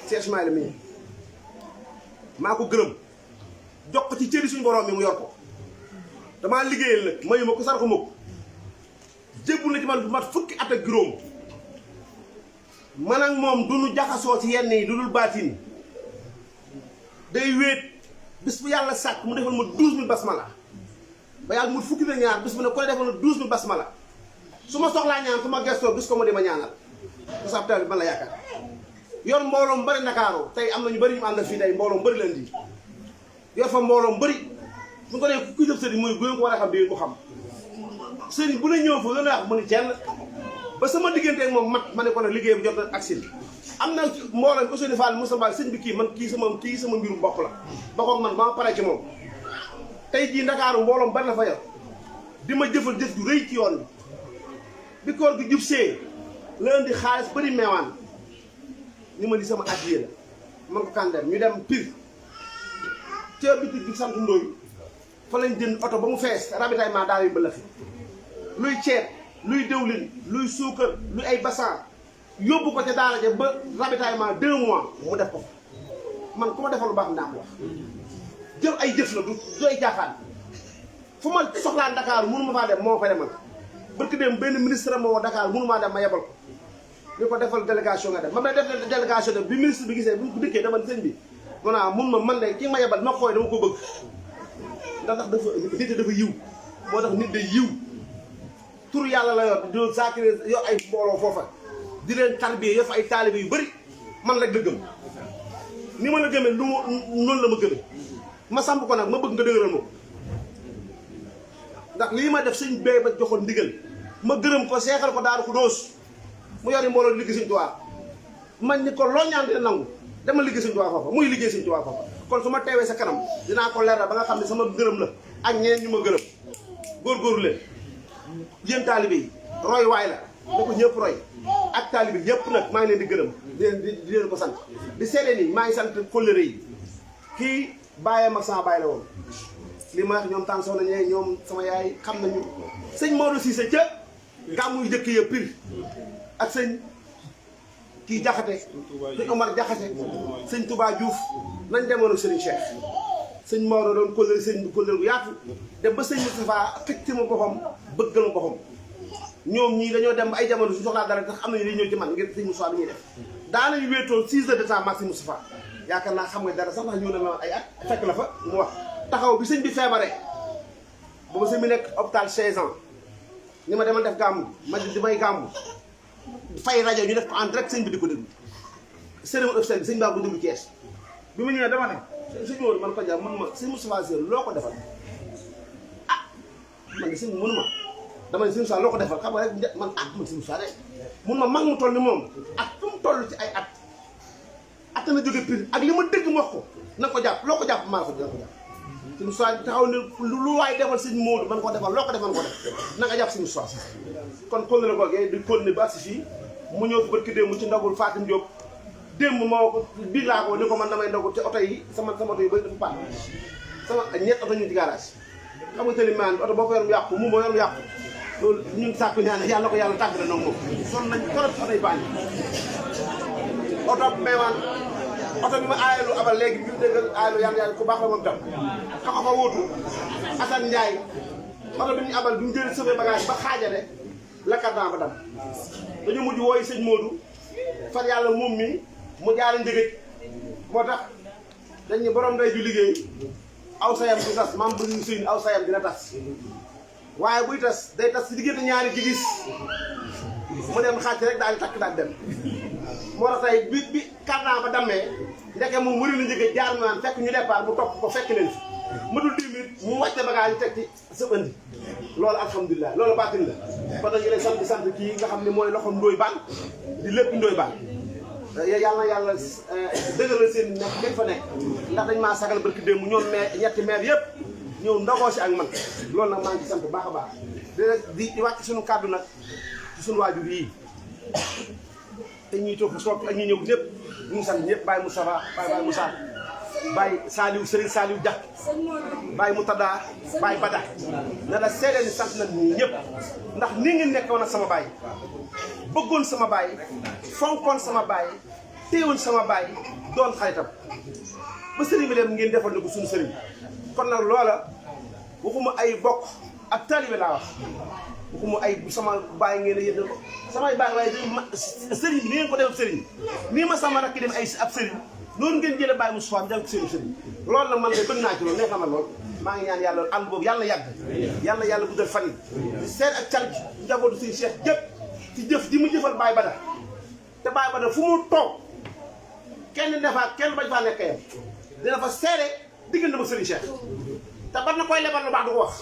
Cheikh Ismaïla mi maa ko gërëm jox ko ci cëri suñu borom mi mu yor ko damaa liggéeyal nag mayu ma ko saraxu ma ko jébbu na ci man bu mat fukki at ak juróom man ak moom du nu jaxasoo ci yenn yi du dul baatin day wéet bis bu yàlla sàkk mu defal ma 12000 basmala ba yàlla mu fukki na ñaar bis bu ne ko defal ma 12000 basmala su ma soxlaa ñaan su ma gestoo gis ko mu di ma ñaanal sa taal bi man la yaakaar yor mbooloo mu bëri Ndakaaru tey am na ñu bëri ñu àndal fii tey mbooloo mu bëri leen di yor fa mbooloo mu bëri bu ko dee ku jëf sëriñ muy bu ko war a xam di ko xam sëriñ bu ne ñëw fa loolu wax mu ni kenn ba sama diggante ak moom mat ma ne ko nag liggéey bi jot na ak sin am na mbooloo ko Ousseynou Fall Moussa Fall sëñ bi kii man kii sama mbirum bopp la ba koog man ba ma pare ci moom tey jii Ndakaaru mbooloo mu bëri la fa yor di ma jëfal jëf ju rëy ci yoon bi koor gi jub see la indi xaalis bëri meewaan ni ma di sama addiya la man ko kàndeem ñu dem Pire ca bitig bi sant Ndoy fa lañ jënd oto ba mu fees ravitaillement daal yu bëla fi luy ceeb luy dëwlin luy suukar luy ay basan yóbbu ko ca daara ja ba ravitaillement 2 mois mu def ko man ku ma defal lu baax naa ko wax jël ay jëf la du doy jaaxaan fu ma soxlaa Dakar mënu ma faa dem moo fa demal barki dem benn ministre ma woo Dakar mënu maa dem ma yebal ko ni ko defal délégation nga def ma may def délégation def bi ministre bi gisee bi mu dikkee dama sëñ bi mun ma man de ki ma yebal ma xooy dama ko bëgg ndax dafa nit dafa yiw moo tax nit day yiw tur yàlla la yor di zakir yor ay mbooloo foofa di leen tarbiye yor fa ay taalibe yu bëri man rek la gëm ni ma la gëmee lu noonu la ma gëmee ma samp ko nag ma bëgg nga dëgëral ma ndax lii ma def sëñ bee ba joxoon ndigal ma gërëm ko seexal ko Daaru Xudoos mu yori mbooloo liggéey sëñ Tuubaa man ni ko loo ñaan dina nangu dama liggéey sëñ Tuubaa foofa muy liggéey sëñ Tuubaa foofa kon su ma teewee sa kanam dinaa ko leeral ba nga xam ne sama gërëm la ak ñeneen ñu ma gërëm góorgóorlu leen yéen taalibe yi roy waay la da ko ñëpp roy ak taalibe yëpp nag maa ngi leen di gërëm di leen ko sant di seede ni maa ngi sant kóllëre yi kii bàyyee mag sama bàyyi la woon li ma wax ñoom tànn soo nañee ñoom sama yaay xam nañu sëñ Maodo Cissé ca gàmmu yu jëkk ya pir ak sëñ kii Jaxate sëñ Omar Jaxate sëñ Touba Diouf nañ demoon ak sëriñ Cheikh sëñ Maodo doon kóllëre sëñ bi kóllëre bu yaatu dem ba sëñ Moustapha xëcc ma boppam bëggal ma boppam ñoom ñii dañoo dem ba ay jamono su soxlaa dara tax am nañu dañ ñëw ci man ngir sëñ Moustapha bi ñuy def daanañu wéetoon 6 heures de temps maag sëñ Moustapha yaakaar naa xam nga dara sax ndax ñëw na ma ay at fekk la fa mu wax taxaw bi sëñ bi feebaree booba sëñ bi nekk hôpital 16 ans ni ma demal def gàmmu ma di may gàmmu fay rajo ñu def ko en direct sëñ bi di ko déglu cérémonie officielle bi sëñ baa ko déglu Thiès bi ma ñëwee dama ne sëñ Maodo man ko jàpp man ma sëñ Moustapha Sène loo ko defal ah man de sëñ mënu ma dama ne sëñ Moustapha loo ko defal xam nga rek man ah man sëñ Moustapha de mun ma mag mu toll ni moom ak fu mu toll ci ay at na jóge Pire ak li ma dégg ma wax ko na ko jàpp loo ko jàpp maa ko dina ko jàpp sëñ Moustapha taxaw ne lu waay defal sëñ Maodo man ko defal loo ko defal ko def na nga jàpp sëñ Moustapha kon kon la googee di kon ne ba si fii mu ñëw fi barki démb ci ndagul Fatim Diop démb moo ko biir laa ko ni ko man damay ndagul ci oto yi sama oto yi bëri dafa paan sama ñett oto ñu ci garage xam nga tëli maan oto boo ko yorum yàqu mu boo yorum yàqu loolu ñun sàkku ñaan yàlla ko yàlla tàgg na noonu moom son nañ torop ci oto yi paan oto meewaan oto bi ma aayalu abal léegi bi mu dégg aayalu yàlla ku baax la moom tam xam nga fa wóotu Assane Ndiaye oto bi ñu abal bi mu jëlee sauvé bagage ba xaajale la cardan ba dam dañu mujj wooyu sëñ Modou far yàlla moom mi mu jaara njëgëj moo tax dañu borom day ju liggéey aw sayam du tas maam bëgg suy aw sayam dina tas waaye buy tas day tas si diggante ñaari gigis mu dem xàcc rek daal di takk daal dem moo tax tey bi cardan ba dammee ndeke moom wëri na njëgëj jaar naan fekk ñu départ mu topp ko fekk leen fi matul 10 minutes mu wàcce bagage teg ci sa ëndi loolu alhamdulilah loolu baatin la kon nag ñu lay sant kii nga xam ne mooy loxom Ndoye Bane di lépp Ndoye Bane yàlla na yàlla dëgëral seen nekk dañ fa nekk ndax dañ maa sagal barki démb ñoom ñetti maire yëpp ñëw ndogoo si ak man loolu nag maa ngi sant bu baax a baax di wàcc suñu kàddu nag ci suñu waajur yii te ñuy toog soog ak ñi ñëw ñëpp ñu ngi sant ñëpp Baye Moustapha Baye Moussa Baye Saliou Serigne Saliou Dia Baye Moutada Baye Bada ne la seedee ni sant nañ ñii ñëpp ndax nii ngeen nekkoon ak sama baay bëggoon sama baay fonkoon sama baay téewoon sama baay doon xaritam ba sëriñ bi dem ngeen defal na ko suñu sëriñ kon nag loola waxuma ay bokk ak taalibe laa wax waxuma ay sama baay ngeen a yëddal ko samay baay waaye sëriñ bi ni ngeen ko def sëriñ nii ma sama rakk dem ay ab sëriñ noonu ngeen jëlee Baye Moustapha dem ko sëriñ loolu nag man de bëgg naa ci loolu neex na ma lool maa ngi ñaan yàlla ànd boobu yàlla yàgg yàlla guddal fan yi di seet ak cal njabootu suñu Cheikh jëpp ci jëf di mu jëfal Baye Bada te Baye Bada fu mu toog kenn defaat kenn bañ faa nekk yam dina fa seede diggante ma sëriñ Cheikh te ban na koy lebal lu baax du ko wax